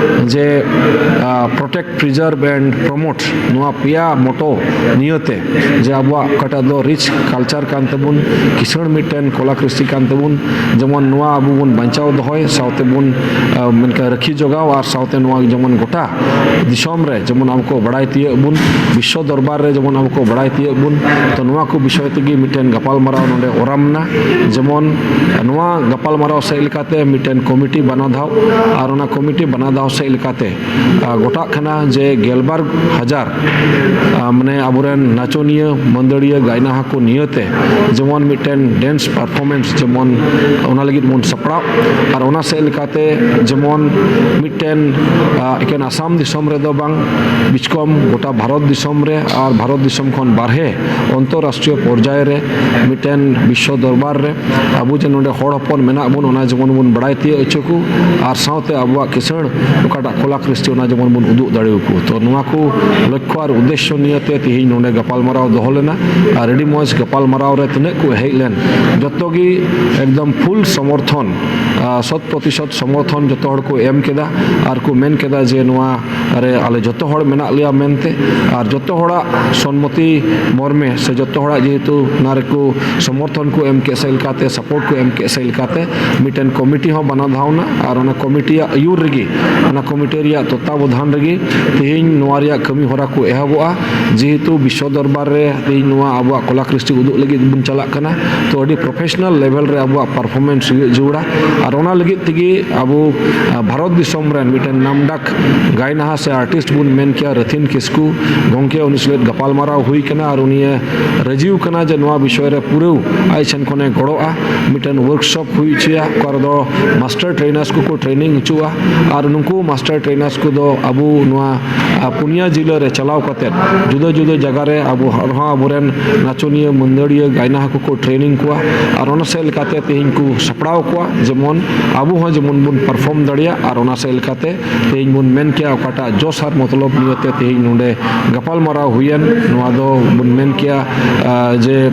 ᱡᱮ, ᱟᱸ, protect, preserve and promote, ᱱᱚᱣᱟ ᱯᱮᱭᱟ motto ᱱᱤᱭᱟᱹᱛᱮ ᱡᱮ ᱟᱵᱚᱣᱟᱜ ᱚᱠᱟᱴᱟᱜ ᱫᱚ rich culture ᱠᱟᱱ ᱛᱟᱵᱚᱱ, ᱠᱤᱥᱟᱹᱬ ᱢᱤᱫᱴᱮᱱ ᱠᱚᱞᱟ ᱠᱨᱤᱥᱴᱤ ᱠᱟᱱ ᱛᱟᱵᱚᱱ, ᱡᱮᱢᱚᱱ ᱱᱚᱣᱟ ᱟᱵᱚ ᱵᱚᱱ ᱵᱟᱧᱪᱟᱣ ᱫᱚᱦᱚᱭ, ᱥᱟᱶᱛᱮ ᱵᱚᱱ, ᱟᱸ, ᱢᱮᱱᱠᱷᱟᱱ ᱨᱟᱹᱠᱷᱤ ᱡᱚᱜᱟᱣ, ᱟᱨ ᱥᱟᱶᱛᱮ ᱱᱚᱣᱟ ᱡᱮᱢᱚᱱ ᱜᱚᱴᱟ ᱫᱤᱥᱚᱢ ᱨᱮ ᱡᱮᱢᱚᱱ ᱟᱵᱚ ᱠᱚ ᱵᱟᱲᱟᱭ ᱛᱤᱭᱳᱜ ᱵᱚᱱ, ᱵᱤᱥᱥᱚ ᱫᱚᱨᱵᱟᱨ ᱨᱮ ᱡᱮᱢᱚᱱ ᱟᱵᱚ ᱠᱚ ᱵᱟᱲᱟᱭ ᱛᱤᱭᱳᱜ ᱵᱚᱱ᱾ ᱛᱚ, ᱱᱚᱣᱟ ᱠᱚ ᱵᱤᱥᱚᱭ ᱛᱮᱜᱮ ᱢᱤᱫᱴᱮᱱ ᱜᱟᱯᱟᱞᱢᱟᱨᱟᱣ ᱱᱚᱰᱮ ᱚᱨᱟᱢ ᱮᱱᱟ᱾ ᱡᱮᱢᱚᱱ ᱱᱚᱣᱟ ᱜᱟᱯᱟᱞᱢᱟᱨᱟᱣ ᱥᱮᱫ ᱞᱮᱠᱟᱛᱮ ᱢᱤᱫᱴᱮᱱ ᱠᱚᱢᱤᱴᱤ ᱵᱟᱱᱟ ᱫᱷᱟᱣ, ᱟᱨ ᱚᱱᱟ ᱠᱚᱢᱤᱴᱤ ᱵᱟᱱᱟ ᱫᱷᱟᱣ ᱥᱮᱫ ᱞᱮᱠᱟᱛᱮ, ᱟᱨ ᱜᱚᱴᱟᱜ ᱠᱟᱱᱟ ᱡᱮ ᱜᱮᱞᱵᱟᱨ ᱦᱟᱡᱟᱨ, ᱟᱨ ᱢᱟᱱᱮ ᱟᱵᱚᱨᱮᱱ ᱱᱟᱪᱚᱱᱤᱭᱟᱹ, ᱢᱟᱹᱫᱟᱹᱲᱤᱭᱟᱹ, ᱜᱟᱭᱱᱟᱦᱟ ᱠᱚ ᱱᱤᱭᱟᱹᱛᱮ ᱡᱮᱢᱚᱱ ᱢᱤᱫᱴᱮᱱ dance performance ᱡᱮᱢᱚᱱ ᱚᱱᱟ ᱞᱟᱹᱜᱤᱫ ᱵᱚᱱ ᱥᱟᱯᱲᱟᱣ, ᱟᱨ ᱚᱱᱟ ᱥᱮᱫ ᱞᱮᱠᱟᱛᱮ ᱡᱮᱢᱚᱱ ᱢᱤᱫᱴᱮᱱ, ᱟᱨ ᱮᱠᱮᱱ ᱟᱥᱟᱢ ᱫᱤᱥᱚᱢ ᱨᱮᱫᱚ ᱵᱟᱝ, ᱵᱤᱪᱠᱚᱢ ᱜᱚᱴᱟ ᱵᱷᱟᱨᱚᱛ ᱫᱤᱥᱚᱢ ᱨᱮ ᱟᱨ ᱵᱷᱟᱨᱚᱛ ᱫᱤᱥᱚᱢ ᱠᱷᱚᱱ ᱵᱟᱨᱦᱮ ᱚᱱᱛᱚᱨᱨᱟᱥᱴᱨᱤᱭᱚ ᱯᱚᱨᱡᱟᱭ ᱨᱮ ᱢᱤᱫᱴᱮᱱ ᱵᱤᱥᱥᱚ ᱫᱚᱨᱵᱟᱨ ᱨᱮ ᱟᱵᱚ ᱡᱮ ᱱᱚᱰᱮ ᱦᱚᱲ ᱦᱚᱯᱚᱱ ᱢᱮᱱᱟᱜ ᱵᱚᱱ, ᱚᱱᱟ ᱡᱮᱢᱚᱱ ᱵᱚᱱ ᱵᱟᱲᱟᱭ ᱛᱤᱭᱳᱜ ᱦᱚᱪᱚ ᱠᱚ, ᱟᱨ ᱥᱟᱶᱛᱮ ᱟᱵᱚᱣᱟᱜ ᱠᱤᱥᱟᱹᱬ ᱚᱠᱟᱴᱟᱜ ᱠᱚᱞᱟ ᱠᱨᱤᱥᱴᱤ, ᱚᱱᱟ ᱡᱮᱢᱚᱱ ᱵᱚᱱ ᱩᱫᱩᱜ ᱫᱟᱲᱮᱭᱟᱠᱚ᱾ ᱛᱚ, ᱱᱚᱣᱟ ᱠᱚ ᱞᱚᱠᱠᱷᱚ ᱟᱨ ᱩᱫᱽᱫᱮᱥᱥᱚ ᱱᱤᱭᱟᱹᱛᱮ ᱛᱮᱦᱮᱧ ᱱᱚᱰᱮ ᱜᱟᱯᱟᱞᱢᱟᱨᱟᱣ ᱫᱚᱦᱚ ᱞᱮᱱᱟ᱾ ᱟᱨ ᱟᱹᱰᱤ ᱢᱚᱡᱽ ᱜᱟᱯᱟᱞᱢᱟᱨᱟᱣ ᱨᱮ ᱛᱤᱱᱟᱹᱜ ᱠᱚ ᱦᱮᱡ ᱞᱮᱱ, ᱡᱚᱛᱚ ᱜᱮ ᱮᱠᱫᱚᱢ full ᱥᱚᱢᱚᱨᱛᱷᱚᱱ, ᱟᱨ ᱥᱚᱛ ᱯᱨᱚᱛᱤᱥᱚᱛ ᱥᱚᱢᱚᱨᱛᱷᱚᱱ ᱡᱚᱛᱚ ᱦᱚᱲ ᱠᱚ ᱮᱢ ᱠᱮᱫᱟ, ᱟᱨ ᱠᱚ ᱢᱮᱱ ᱠᱮᱫᱟ ᱡᱮ ᱱᱚᱣᱟ ᱨᱮ ᱟᱞᱮ ᱡᱚᱛᱚ ᱦᱚᱲ ᱢᱮᱱᱟᱜ ᱞᱮᱭᱟ ᱢᱮᱱᱛᱮ, ᱟᱨ ᱡᱚᱛᱚ ᱦᱚᱲᱟᱜ ᱥᱚᱱᱢᱚᱛᱤ ᱢᱚᱨᱢᱮ ᱥᱮ ᱡᱚᱛᱚ ᱦᱚᱲᱟᱜ ᱡᱮᱦᱮᱛᱩ ᱚᱱᱟ ᱨᱮᱠᱚ ᱥᱚᱢᱚᱨᱛᱷᱚᱱ ᱠᱚ ᱮᱢ ᱠᱮᱫ ᱥᱮ ᱞᱮᱠᱟᱛᱮ, support ᱠᱚ ᱮᱢ ᱠᱮᱫ ᱥᱮ ᱞᱮᱠᱟᱛᱮ, ᱢᱤᱫᱴᱮᱱ ᱠᱚᱢᱤᱴᱤ ᱦᱚᱸ ᱵᱟᱱᱟ ᱫᱷᱟᱣ ᱮᱱᱟ, ᱟᱨ ᱚᱱᱟ ᱠᱚᱢᱤᱴᱤᱭᱟᱜ ᱟᱹᱭᱩᱨ ᱨᱮᱜᱮ, ᱚᱱᱟ ᱠᱚᱢᱤᱴᱤ ᱨᱮᱭᱟᱜ ᱛᱚᱛᱛᱟᱵᱚᱫᱷᱟᱱ ᱨᱮᱜᱮ ᱛᱮᱦᱮᱧ ᱱᱚᱣᱟ ᱨᱮᱭᱟᱜ ᱠᱟᱹᱢᱤ ᱦᱚᱨᱟ ᱠᱚ ᱮᱦᱚᱵᱚᱜᱼᱟ᱾ ᱡᱮᱦᱮᱛᱩ ᱵᱤᱥᱥᱚ ᱫᱚᱨᱵᱟᱨ ᱨᱮ ᱛᱮᱦᱮᱧ ᱱᱚᱣᱟ ᱟᱵᱚᱣᱟᱜ ᱠᱚᱞᱟ ᱠᱨᱤᱥᱴᱤ ᱩᱫᱩᱜ ᱞᱟᱹᱜᱤᱫ ᱵᱚᱱ ᱪᱟᱞᱟᱜ ᱠᱟᱱᱟ, ᱛᱚ ᱟᱹᱰᱤ professional level ᱨᱮ ᱟᱵᱚᱣᱟᱜ performance ᱦᱩᱭᱩᱜ ᱡᱟᱹᱨᱩᱲᱟ᱾ ᱟᱨ ᱚᱱᱟ ᱞᱟᱹᱜᱤᱫ ᱛᱮᱜᱮ ᱟᱵᱚ ᱵᱷᱟᱨᱚᱛ ᱫᱤᱥᱚᱢ ᱨᱮᱱ ᱢᱤᱫᱴᱮᱱ ᱱᱟᱢᱰᱟᱠ ᱜᱟᱭᱱᱟᱦᱟ ᱥᱮ ᱟᱨᱴᱤᱥᱴ ᱵᱚᱱ ᱢᱮᱱ ᱠᱮᱭᱟ, ᱨᱚᱛᱷᱤᱱ ᱠᱤᱥᱠᱩ ᱜᱚᱢᱠᱮ, ᱩᱱᱤ ᱥᱟᱞᱟᱜ ᱜᱟᱯᱟᱞᱢᱟᱨᱟᱣ ᱦᱩᱭ ᱠᱟᱱᱟ ᱟᱨ ᱩᱱᱤᱭᱮ ᱨᱟᱹᱡᱤ ᱟᱠᱟᱱᱟ ᱡᱮ ᱱᱚᱣᱟ ᱵᱤᱥᱚᱭ ᱨᱮ ᱯᱩᱨᱟᱹᱣ ᱟᱡ ᱥᱮᱱ ᱠᱷᱚᱱᱮ ᱜᱚᱲᱚᱜᱼᱟ᱾ ᱢᱤᱫᱴᱮᱱ ᱣᱟᱨᱠᱥᱚᱯ ᱦᱩᱭ ᱦᱚᱪᱚᱭᱟ, ᱚᱠᱟ ᱨᱮᱫᱚ ᱢᱟᱥᱴᱟᱨ ᱴᱨᱮᱱᱟᱨᱥ ᱠᱚᱠᱚ ᱴᱨᱮᱱᱤᱝ ᱦᱚᱪᱚᱜᱼᱟ᱾ ᱟᱨ ᱱᱩᱠᱩ ᱢᱟᱥᱴᱟᱨ ᱴᱨᱮᱱᱟᱨᱥ ᱠᱚᱫᱚ ᱟᱵᱚ ᱱᱚᱣᱟ ᱯᱩᱱᱭᱟ ᱡᱤᱞᱟᱹ ᱨᱮ ᱪᱟᱞᱟᱣ ᱠᱟᱛᱮ ᱡᱩᱫᱟᱹ ᱡᱩᱫᱟᱹ ᱡᱟᱭᱜᱟ ᱨᱮ ᱟᱵᱚ ᱟᱨᱦᱚᱸ ᱟᱵᱚᱨᱮᱱ ᱱᱟᱪᱚᱱᱤᱭᱟᱹ, ᱢᱟᱹᱫᱟᱹᱲᱤᱭᱟᱹ, ᱜᱟᱭᱱᱟᱦᱟ ᱠᱚᱠᱚ ᱴᱨᱮᱱᱤᱝ ᱠᱚᱣᱟ᱾ ᱟᱨ ᱚᱱᱟ ᱥᱮᱫ ᱞᱮᱠᱟᱛᱮ ᱛᱮᱦᱮᱧ ᱠᱚ ᱥᱟᱯᱲᱟᱣ ᱠᱚᱣᱟ, ᱡᱮᱢᱚᱱ ᱟᱵᱚ ᱦᱚᱸ ᱡᱮᱢᱚᱱ ᱵᱚᱱ ᱯᱟᱨᱯᱷᱚᱨᱢ ᱫᱟᱲᱮᱭᱟᱜ᱾ ᱟᱨ ᱚᱱᱟ ᱥᱮᱫ ᱞᱮᱠᱟᱛᱮ ᱛᱮᱦᱮᱧ ᱵᱚᱱ ᱢᱮᱱ ᱠᱮᱭᱟ, ᱚᱠᱟᱴᱟᱜ ᱡᱚᱥ ᱟᱨ ᱢᱚᱛᱞᱚᱵ ᱱᱤᱭᱟᱹᱛᱮ ᱛᱮᱦᱮᱧ ᱱᱚᱰᱮ ᱜᱟᱯᱟᱞᱢᱟᱨᱟᱣ ᱦᱩᱭᱮᱱ, ᱱᱚᱣᱟ ᱫᱚ ᱵᱚᱱ ᱢᱮᱱ ᱠᱮᱭᱟ, ᱟ, ᱡᱮ,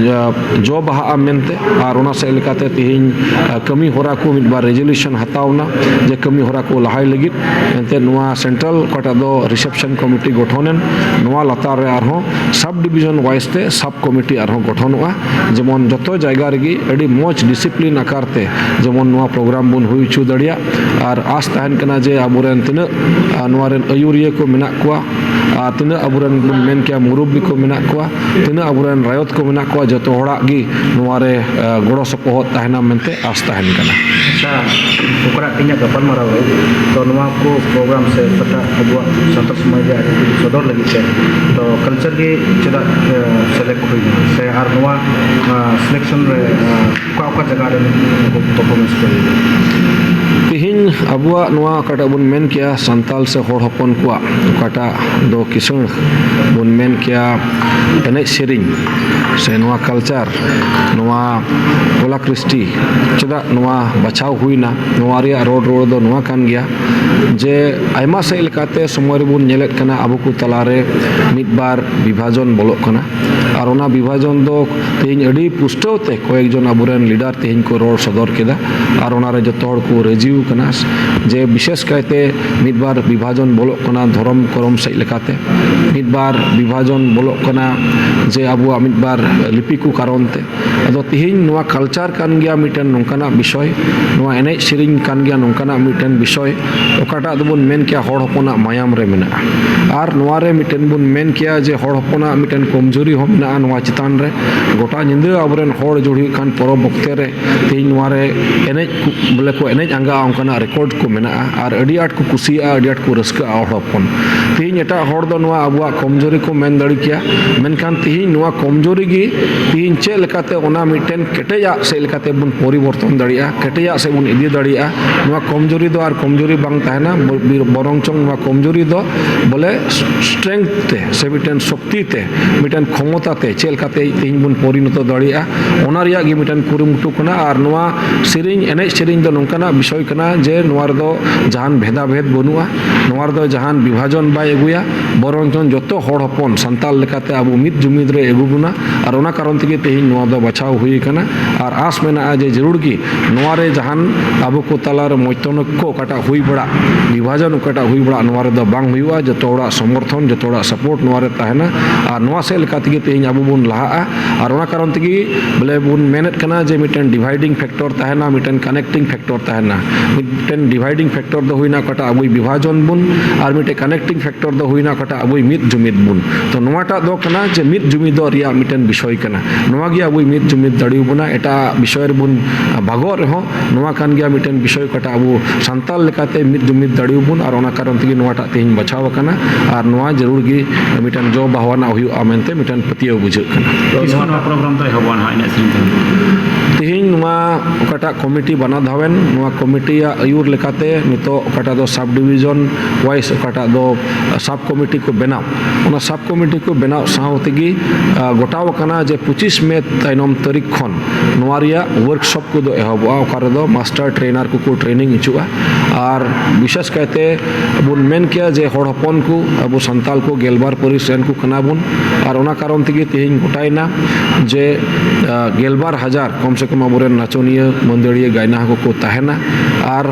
ᱟ, ᱡᱚ ᱵᱟᱦᱟᱜᱼᱟ ᱢᱮᱱᱛᱮ᱾ ᱟᱨ ᱚᱱᱟ ᱥᱮᱫ ᱞᱮᱠᱟᱛᱮ ᱛᱮᱦᱮᱧ, ᱟ, ᱠᱟᱹᱢᱤ ᱦᱚᱨᱟ ᱠᱚ ᱢᱤᱫ ᱵᱟᱨ ᱨᱮᱡᱩᱞᱩᱥᱚᱱ ᱦᱟᱛᱟᱣ ᱮᱱᱟ ᱡᱮ ᱠᱟᱹᱢᱤ ᱦᱚᱨᱟ ᱠᱚ ᱞᱟᱦᱟᱭ ᱞᱟᱹᱜᱤᱫ᱾ ᱮᱱᱛᱮᱫ ᱱᱚᱣᱟ ᱥᱮᱱᱴᱨᱟᱞ ᱚᱠᱟᱴᱟᱜ ᱫᱚ ᱨᱤᱥᱮᱯᱥᱚᱱ ᱠᱚᱢᱤᱴᱤ ᱜᱚᱴᱷᱚᱱ ᱮᱱ, ᱱᱚᱣᱟ ᱞᱟᱛᱟᱨ ᱨᱮ ᱟᱨᱦᱚᱸ ᱥᱟᱵ ᱰᱤᱵᱤᱡᱚᱱ ᱣᱟᱭᱤᱡ ᱛᱮ ᱥᱟᱵ ᱠᱚᱢᱤᱴᱤ ᱟᱨᱦᱚᱸ ᱜᱚᱴᱷᱚᱱᱚᱜᱼᱟ, ᱡᱮᱢᱚᱱ ᱡᱚᱛᱚ ᱡᱟᱭᱜᱟ ᱨᱮᱜᱮ ᱟᱹᱰᱤ ᱢᱚᱡᱽ ᱰᱤᱥᱤᱯᱞᱤᱱ ᱟᱠᱟᱨ ᱛᱮ ᱡᱮᱢᱚᱱ ᱱᱚᱣᱟ ᱯᱨᱳᱜᱨᱟᱢ ᱵᱚᱱ ᱦᱩᱭ ᱦᱚᱪᱚ ᱫᱟᱲᱮᱭᱟᱜ᱾ ᱟᱨ ᱟᱸᱥ ᱛᱟᱦᱮᱱ ᱠᱟᱱᱟ ᱡᱮ ᱟᱵᱚᱨᱮᱱ ᱛᱤᱱᱟᱹᱜ, ᱟ, ᱱᱚᱣᱟ ᱨᱮᱱ ᱟᱹᱭᱩᱨᱤᱭᱟᱹ ᱠᱚ ᱢᱮᱱᱟᱜ ᱠᱚᱣᱟ, ᱟᱨ ᱛᱤᱱᱟᱹᱜ ᱟᱵᱚᱨᱮᱱ ᱵᱚᱱ ᱢᱮᱱ ᱠᱮᱭᱟ ᱢᱩᱨᱩᱵᱵᱤ ᱠᱚ ᱢᱮᱱᱟᱜ ᱠᱚᱣᱟ, ᱛᱤᱱᱟᱹᱜ ᱟᱵᱚᱨᱮᱱ ᱨᱟᱭᱚᱛ ᱠᱚ ᱢᱮᱱᱟᱜ ᱠᱚᱣᱟ, ᱡᱚᱛᱚ ᱦᱚᱲᱟᱜ ᱜᱮ ᱱᱚᱣᱟ ᱨᱮ, ᱟ, ᱜᱚᱲᱚ ᱥᱚᱯᱚᱦᱚᱫ ᱛᱟᱦᱮᱱᱟ ᱢᱮᱱᱛᱮ ᱟᱸᱥ ᱛᱟᱦᱮᱱ ᱠᱟᱱᱟ᱾ ᱟᱪᱪᱷᱟ, ᱚᱠᱟᱴᱟᱜ ᱛᱮᱦᱮᱧᱟᱜ ᱜᱟᱯᱟᱞᱢᱟᱨᱟᱣ ᱨᱮ ᱛᱚ ᱱᱚᱣᱟ ᱠᱚ ᱯᱨᱳᱜᱨᱟᱢ ᱥᱮ ᱚᱠᱟᱴᱟᱜ ᱟᱵᱚᱣᱟᱜ ᱥᱟᱱᱛᱟᱲ ᱥᱚᱢᱟᱡᱽ ᱨᱮᱭᱟᱜ ᱟᱹᱨᱤᱪᱟᱹᱞᱤ ᱥᱚᱫᱚᱨ ᱞᱟᱹᱜᱤᱫ ᱛᱮ ᱛᱚ ᱠᱟᱞᱪᱟᱨ ᱜᱮ ᱪᱮᱫᱟᱜ, ᱮ, ᱥᱮᱞᱮᱠᱴ ᱦᱩᱭᱱᱟ ᱥᱮ ᱟᱨ ᱱᱚᱣᱟ, ᱟ, ᱥᱤᱞᱮᱠᱥᱚᱱ ᱨᱮ, ᱟ, ᱚᱠᱟ ᱚᱠᱟ ᱡᱟᱭᱜᱟ ᱨᱮᱱ ᱩᱱᱠᱩ ᱯᱟᱨᱯᱷᱚᱨᱢᱮᱱᱥ ᱠᱚ ᱦᱩᱭᱩᱜᱼᱟ? ᱛᱮᱦᱮᱧ ᱟᱵᱚᱣᱟᱜ ᱱᱚᱣᱟ ᱚᱠᱟᱴᱟᱜ ᱵᱚᱱ ᱢᱮᱱ ᱠᱮᱭᱟ ᱥᱟᱱᱛᱟᱞ ᱥᱮ ᱦᱚᱲ ᱦᱚᱯᱚᱱ ᱠᱚᱣᱟᱜ ᱚᱠᱟᱴᱟᱜ ᱫᱚ ᱠᱤᱥᱟᱹᱬ ᱵᱚᱱ ᱢᱮᱱ ᱠᱮᱭᱟ ᱮᱱᱮᱡ ᱥᱮᱨᱮᱧ ᱥᱮ ᱱᱚᱣᱟ ᱠᱟᱞᱪᱟᱨ, ᱱᱚᱣᱟ ᱠᱚᱞᱟ ᱠᱨᱤᱥᱴᱤ ᱪᱮᱫᱟᱜ ᱱᱚᱣᱟ ᱵᱟᱪᱷᱟᱣ ᱦᱩᱭᱱᱟ? ᱱᱚᱣᱟ ᱨᱮᱭᱟᱜ ᱨᱚᱲ ᱨᱩᱣᱟᱹᱲ ᱫᱚ ᱱᱚᱣᱟ ᱠᱟᱱ ᱜᱮᱭᱟ ᱡᱮ ᱟᱭᱢᱟ ᱥᱮᱫ ᱞᱮᱠᱟᱛᱮ ᱥᱚᱢᱚᱭ ᱨᱮᱵᱚᱱ ᱧᱮᱞᱮᱫ ᱠᱟᱱᱟ ᱟᱵᱚ ᱠᱚ ᱛᱟᱞᱟᱨᱮ ᱢᱤᱫ ᱵᱟᱨ ᱵᱤᱵᱷᱟᱡᱚᱱ ᱵᱚᱞᱚᱜ ᱠᱟᱱᱟ᱾ ᱟᱨ ᱚᱱᱟ ᱵᱤᱵᱷᱟᱡᱚᱱ ᱫᱚ ᱛᱮᱦᱮᱧ ᱟᱹᱰᱤ ᱯᱩᱥᱴᱟᱹᱣ ᱛᱮ ᱠᱚᱭᱮᱠ ᱡᱚᱱ ᱟᱵᱚᱨᱮᱱ ᱞᱤᱰᱟᱨ ᱛᱮᱦᱮᱧ ᱠᱚ ᱨᱚᱲ ᱥᱚᱫᱚᱨ ᱠᱮᱫᱟ᱾ ᱟᱨ ᱚᱱᱟᱨᱮ ᱡᱚᱛᱚ ᱦᱚᱲ ᱠᱚ ᱨᱟᱹᱡᱤ ᱠᱟᱱᱟ, ᱡᱮ ᱵᱤᱥᱮᱥ ᱠᱟᱭᱛᱮ ᱢᱤᱫ ᱵᱟᱨ ᱵᱤᱵᱷᱟᱡᱚᱱ ᱵᱚᱞᱚᱜ ᱠᱟᱱᱟ ᱫᱷᱚᱨᱚᱢ ᱠᱚᱨᱚᱢ ᱥᱮᱫ ᱞᱮᱠᱟᱛᱮ, ᱢᱤᱫ ᱵᱟᱨ ᱵᱤᱵᱷᱟᱡᱚᱱ ᱵᱚᱞᱚᱜ ᱠᱟᱱᱟ ᱡᱮ ᱟᱵᱚᱣᱟᱜ ᱢᱤᱫ ᱵᱟᱨ ᱞᱤᱯᱤ ᱠᱚ ᱠᱟᱨᱚᱱ ᱛᱮ᱾ ᱟᱫᱚ ᱛᱤᱦᱤᱧ ᱱᱚᱣᱟ culture ᱠᱟᱱ ᱜᱮᱭᱟ ᱢᱤᱫᱴᱮᱱ ᱱᱚᱝᱠᱟᱱᱟᱜ ᱵᱤᱥᱚᱭ, ᱱᱚᱣᱟ ᱮᱱᱮᱡ ᱥᱮᱨᱮᱧ ᱠᱟᱱ ᱜᱮᱭᱟ ᱱᱚᱝᱠᱟᱱᱟᱜ ᱢᱤᱫᱴᱮᱱ ᱵᱤᱥᱚᱭ, ᱚᱠᱟᱴᱟᱜ ᱫᱚᱵᱚᱱ ᱢᱮᱱ ᱠᱮᱭᱟ ᱦᱚᱲ ᱦᱚᱯᱚᱱᱟᱜ ᱢᱟᱭᱟᱢ ᱨᱮ ᱢᱮᱱᱟᱜᱼᱟ᱾ ᱟᱨ ᱱᱚᱣᱟ ᱨᱮ ᱢᱤᱫᱴᱮᱱ ᱵᱚᱱ ᱢᱮᱱ ᱠᱮᱭᱟ ᱡᱮ ᱦᱚᱲ ᱦᱚᱯᱚᱱᱟᱜ ᱢᱤᱫᱴᱮᱱ ᱠᱚᱢᱡᱩᱨᱤ ᱦᱚᱸ ᱢᱮᱱᱟᱜᱼᱟ ᱱᱚᱣᱟ ᱪᱮᱛᱟᱱ ᱨᱮ᱾ ᱜᱚᱴᱟ ᱧᱤᱫᱟᱹ ᱟᱵᱚᱨᱮᱱ ᱦᱚᱲ ᱡᱩᱲ ᱦᱩᱭᱩᱜ ᱠᱷᱟᱱ ᱯᱚᱨᱚᱵᱽ ᱚᱠᱛᱮ ᱨᱮ ᱛᱮᱦᱮᱧ ᱱᱚᱣᱟ ᱨᱮ ᱮᱱᱮᱡ ᱠᱚ, ᱵᱚᱞᱮ ᱠᱚ ᱮᱱᱮᱡ ᱟᱸᱜᱟᱜᱼᱟ, ᱚᱱᱠᱟᱱᱟᱜ record ᱠᱚ ᱢᱮᱱᱟᱜᱼᱟ᱾ ᱟᱨ ᱟᱹᱰᱤ ᱟᱸᱴ ᱠᱚ ᱠᱩᱥᱤᱭᱟᱜᱼᱟ, ᱟᱹᱰᱤ ᱟᱸᱴ ᱠᱚ ᱨᱟᱹᱥᱠᱟᱹᱜᱼᱟ ᱦᱚᱲ ᱦᱚᱯᱚᱱ᱾ ᱛᱮᱦᱮᱧ ᱮᱴᱟᱜ ᱦᱚᱲ ᱫᱚ ᱱᱚᱣᱟ ᱟᱵᱚᱣᱟᱜ ᱠᱚᱢᱡᱩᱨᱤ ᱠᱚ ᱢᱮᱱ ᱫᱟᱲᱮ ᱠᱮᱭᱟ, ᱢᱮᱱᱠᱷᱟᱱ ᱛᱮᱦᱮᱧ ᱱᱚᱣᱟ ᱠᱚᱢᱡᱩᱨᱤ ᱜᱮ ᱛᱮᱦᱮᱧ ᱪᱮᱫ ᱞᱮᱠᱟᱛᱮ ᱚᱱᱟ ᱢᱤᱫᱴᱮᱱ ᱠᱮᱴᱮᱡᱟᱜ ᱥᱮᱫ ᱞᱮᱠᱟᱛᱮ ᱵᱚᱱ ᱯᱚᱨᱤᱵᱚᱨᱛᱚᱱ ᱫᱟᱲᱮᱭᱟᱜᱼᱟ, ᱠᱮᱴᱮᱡᱟᱜ ᱥᱮᱫ ᱵᱚᱱ ᱤᱫᱤ ᱫᱟᱲᱮᱭᱟᱜᱼᱟ᱾ ᱱᱚᱣᱟ ᱠᱚᱢᱡᱩᱨᱤ ᱫᱚ ᱟᱨ ᱠᱚᱢᱡᱩᱨᱤ ᱵᱟᱝ ᱛᱟᱦᱮᱱᱟ, ᱵᱚ-, ᱵᱤᱨ-, ᱵᱚᱨᱚᱝ ᱪᱚᱝ ᱱᱚᱣᱟ ᱠᱚᱢᱡᱩᱨᱤ ᱫᱚ ᱵᱚᱞᱮ strength ᱛᱮ ᱥᱮ ᱢᱤᱫᱴᱮᱱ ᱥᱚᱠᱛᱤ ᱛᱮ, ᱢᱤᱫᱴᱮᱱ ᱠᱷᱚᱢᱚᱛᱟ ᱛᱮ ᱪᱮᱫ ᱞᱮᱠᱟᱛᱮ ᱛᱮᱦᱮᱧ ᱵᱚᱱ ᱯᱚᱨᱤᱱᱚᱛᱚ ᱫᱟᱲᱮᱭᱟᱜᱼᱟ, ᱚᱱᱟ ᱨᱮᱭᱟᱜ ᱜᱮ ᱢᱤᱫᱴᱮᱱ ᱠᱩᱨᱩᱢᱩᱴᱩ ᱠᱟᱱᱟ᱾ ᱟᱨ ᱱᱚᱣᱟ ᱥᱮᱨᱮᱧ, ᱮᱱᱮᱡ ᱥᱮᱨᱮᱧ ᱫᱚ ᱱᱚᱝᱠᱟᱱᱟᱜ ᱵᱤᱥᱚᱭ ᱠᱟᱱᱟ ᱡᱮ ᱱᱚᱣᱟ ᱨᱮᱫᱚ ᱡᱟᱦᱟᱱ ᱵᱷᱮᱫᱟᱵᱷᱮᱫ ᱵᱟᱹᱱᱩᱜᱼᱟ, ᱱᱚᱣᱟ ᱨᱮᱫᱚ ᱡᱟᱦᱟᱱ ᱵᱤᱵᱷᱟᱡᱚᱱ ᱵᱟᱭ ᱟᱹᱜᱩᱭᱟ, ᱵᱚᱨᱚᱝ ᱪᱚᱝ ᱡᱚᱛᱚ ᱦᱚᱲ ᱦᱚᱯᱚᱱ ᱥᱟᱱᱛᱟᱲ ᱞᱮᱠᱟᱛᱮ ᱟᱵᱚ ᱢᱤᱫ ᱡᱩᱢᱤᱫ ᱨᱮ ᱟᱹᱜᱩ ᱵᱚᱱᱟ᱾ ᱟᱨ ᱚᱱᱟ ᱠᱟᱨᱚᱱ ᱛᱮᱜᱮ ᱛᱮᱦᱮᱧ ᱱᱚᱣᱟ ᱫᱚ ᱵᱟᱪᱷᱟᱣ ᱦᱩᱭ ᱟᱠᱟᱱᱟ᱾ ᱟᱨ ᱟᱸᱥ ᱢᱮᱱᱟᱜᱼᱟ ᱡᱮ ᱡᱟᱹᱨᱩᱲ ᱜᱮ ᱱᱚᱣᱟ ᱨᱮ ᱡᱟᱦᱟᱱ ᱟᱵᱚ ᱠᱚ ᱛᱟᱞᱟᱨᱮ ᱢᱚᱛᱱᱚᱭᱠᱠᱚ ᱚᱠᱟᱴᱟᱜ ᱦᱩᱭ ᱵᱟᱲᱟᱜ, ᱵᱤᱵᱷᱟᱡᱚᱱ ᱚᱠᱟᱴᱟᱜ ᱦᱩᱭ ᱵᱟᱲᱟᱜ, ᱱᱚᱣᱟ ᱨᱮᱫᱚ ᱵᱟᱝ ᱦᱩᱭᱩᱜᱼᱟ᱾ ᱡᱚᱛᱚ ᱦᱚᱲᱟᱜ ᱥᱚᱢᱚᱨᱛᱷᱚᱱ, ᱡᱚᱛᱚ ᱦᱚᱲᱟᱜ support ᱱᱚᱣᱟ ᱨᱮ ᱛᱟᱦᱮᱱᱟ᱾ ᱟᱨ ᱱᱚᱣᱟ ᱥᱮᱫ ᱞᱮᱠᱟ ᱛᱮᱜᱮ ᱛᱮᱦᱮᱧ ᱟᱵᱚ ᱵᱚᱱ ᱞᱟᱦᱟᱜᱼᱟ᱾ ᱟᱨ ᱚᱱᱟ ᱠᱟᱨᱚᱱ ᱛᱮᱜᱮ ᱵᱚᱞᱮ ᱵᱚᱱ ᱢᱮᱱᱮᱫ ᱠᱟᱱᱟ ᱡᱮ ᱢᱤᱫᱴᱮᱱ dividing factor ᱛᱟᱦᱮᱱᱟ, ᱢᱤᱫᱴᱮᱱ connecting factor ᱛᱟᱦᱮᱱᱟ, ᱢᱤᱫᱴᱮᱱ dividing factor ᱫᱚ ᱦᱩᱭᱱᱟ ᱚᱠᱟᱴᱟᱜ ᱟᱵᱚᱭ ᱵᱤᱵᱷᱟᱡᱚᱱ ᱵᱚᱱ, ᱟᱨ ᱢᱤᱫᱴᱮᱱ connecting factor ᱫᱚ ᱦᱩᱭᱱᱟ ᱚᱠᱟᱴᱟᱜ ᱟᱵᱚᱭ ᱢᱤᱫ ᱡᱩᱢᱤᱫ ᱵᱚᱱ᱾ ᱛᱚ ᱱᱚᱣᱟᱴᱟᱜ ᱫᱚ ᱠᱟᱱᱟ ᱡᱮ ᱢᱤᱫ ᱡᱩᱢᱤᱫᱚᱜ ᱨᱮᱭᱟᱜ ᱢᱤᱫᱴᱮᱱ ᱵᱤᱥᱚᱭ ᱠᱟᱱᱟ᱾ ᱱᱚᱣᱟ ᱜᱮ ᱟᱵᱚᱭ ᱢᱤᱫ ᱡᱩᱢᱤᱫ ᱫᱟᱲᱮᱭᱟᱵᱚᱱᱟ᱾ ᱮᱴᱟᱜ ᱵᱤᱥᱚᱭ ᱨᱮᱵᱚᱱ ᱵᱷᱟᱜᱚᱜ ᱨᱮᱦᱚᱸ, ᱱᱚᱣᱟ ᱠᱟᱱ ᱜᱮᱭᱟ ᱢᱤᱫᱴᱮᱱ ᱵᱤᱥᱚᱭ ᱚᱠᱟᱴᱟᱜ ᱟᱵᱚ ᱥᱟᱱᱛᱟᱲ ᱞᱮᱠᱟᱛᱮ ᱢᱤᱫ ᱡᱩᱢᱤᱫ ᱫᱟᱲᱮᱭᱟᱵᱚᱱ᱾ ᱟᱨ ᱚᱱᱟ ᱠᱟᱨᱚᱱ ᱛᱮᱜᱮ ᱱᱚᱣᱟᱴᱟᱜ ᱛᱮᱦᱮᱧ ᱵᱟᱪᱷᱟᱣ ᱟᱠᱟᱱᱟ᱾ ᱟᱨ ᱱᱚᱣᱟ ᱡᱟᱹᱨᱩᱲ ᱜᱮ ᱢᱤᱫᱴᱮᱱ ᱡᱚ ᱵᱟᱦᱣᱟᱱᱟᱜ ᱦᱩᱭᱩᱜᱼᱟ ᱢᱮᱱᱛᱮ ᱢᱤᱫᱴᱮᱱ ᱯᱟᱹᱛᱭᱟᱹᱣ ᱵᱩᱡᱷᱟᱹᱜ ᱠᱟᱱᱟ᱾ ᱛᱚ ᱛᱤᱥ ᱠᱷᱚᱱ ᱱᱚᱣᱟ ᱱᱚᱣᱟ program ᱫᱚ ᱮᱦᱚᱵᱚᱜᱼᱟ ᱱᱟᱦᱟᱜ ᱮᱱᱮᱡ ᱥᱮᱨᱮᱧ ᱫᱚ? ᱛᱮᱦᱮᱧ ᱱᱚᱣᱟ ᱚᱠᱟᱴᱟᱜ ᱠᱚᱢᱤᱴᱤ ᱵᱟᱱᱟ ᱫᱷᱟᱣᱮᱱ, ᱱᱚᱣᱟ ᱠᱚᱢᱤᱴᱤᱭᱟᱜ ᱟᱹᱭᱩᱨ ᱞᱮᱠᱟᱛᱮ ᱱᱤᱛᱚᱜ ᱚᱠᱟᱴᱟᱜ ᱫᱚ sub division wise ᱚᱠᱟᱴᱟᱜ ᱫᱚ sub committee ᱠᱚ ᱵᱮᱱᱟᱣ, ᱚᱱᱟ sub committee ᱠᱚ ᱵᱮᱱᱟᱣ ᱥᱟᱶ ᱛᱮᱜᱮ, ᱟ, ᱜᱚᱴᱟᱣ ᱟᱠᱟᱱᱟ ᱡᱮ ᱯᱚᱸᱪᱤᱥ ᱢᱮ ᱛᱟᱭᱱᱚᱢ ᱛᱟᱹᱨᱤᱠᱷ ᱠᱷᱚᱱ ᱱᱚᱣᱟ ᱨᱮᱭᱟᱜ workshop ᱠᱚᱫᱚ ᱮᱦᱚᱵᱚᱜᱼᱟ, ᱚᱠᱟ ᱨᱮᱫᱚ master trainer ᱠᱚᱠᱚ training ᱦᱚᱪᱚᱜᱼᱟ᱾ ᱟᱨ ᱵᱤᱥᱮᱥ ᱠᱟᱭᱛᱮ ᱵᱚᱱ ᱢᱮᱱ ᱠᱮᱭᱟ ᱡᱮ ᱦᱚᱲ ᱦᱚᱯᱚᱱ ᱠᱚ, ᱟᱵᱚ ᱥᱟᱱᱛᱟᱲ ᱠᱚ ᱜᱮᱞᱵᱟᱨ ᱯᱟᱹᱨᱤᱥ ᱨᱮᱱ ᱠᱚ ᱠᱟᱱᱟ ᱵᱚᱱ᱾ ᱟᱨ ᱚᱱᱟ ᱠᱟᱨᱚᱱ ᱛᱮᱜᱮ ᱛᱮᱦᱮᱧ ᱜᱚᱴᱟᱭᱮᱱᱟ ᱡᱮ, ᱟ, ᱜᱮᱞᱵᱟᱨ ᱦᱟᱡᱟᱨ ᱠᱚᱢ ᱥᱮ ᱠᱚᱢ ᱟᱵᱚᱨᱮᱱ ᱱᱟᱪᱚᱱᱤᱭᱟᱹ ᱢᱟᱹᱫᱟᱹᱲᱤᱭᱟᱹ ᱜᱟᱭᱱᱟᱦᱟ ᱠᱚᱠᱚ ᱛᱟᱦᱮᱱᱟ᱾ ᱟᱨ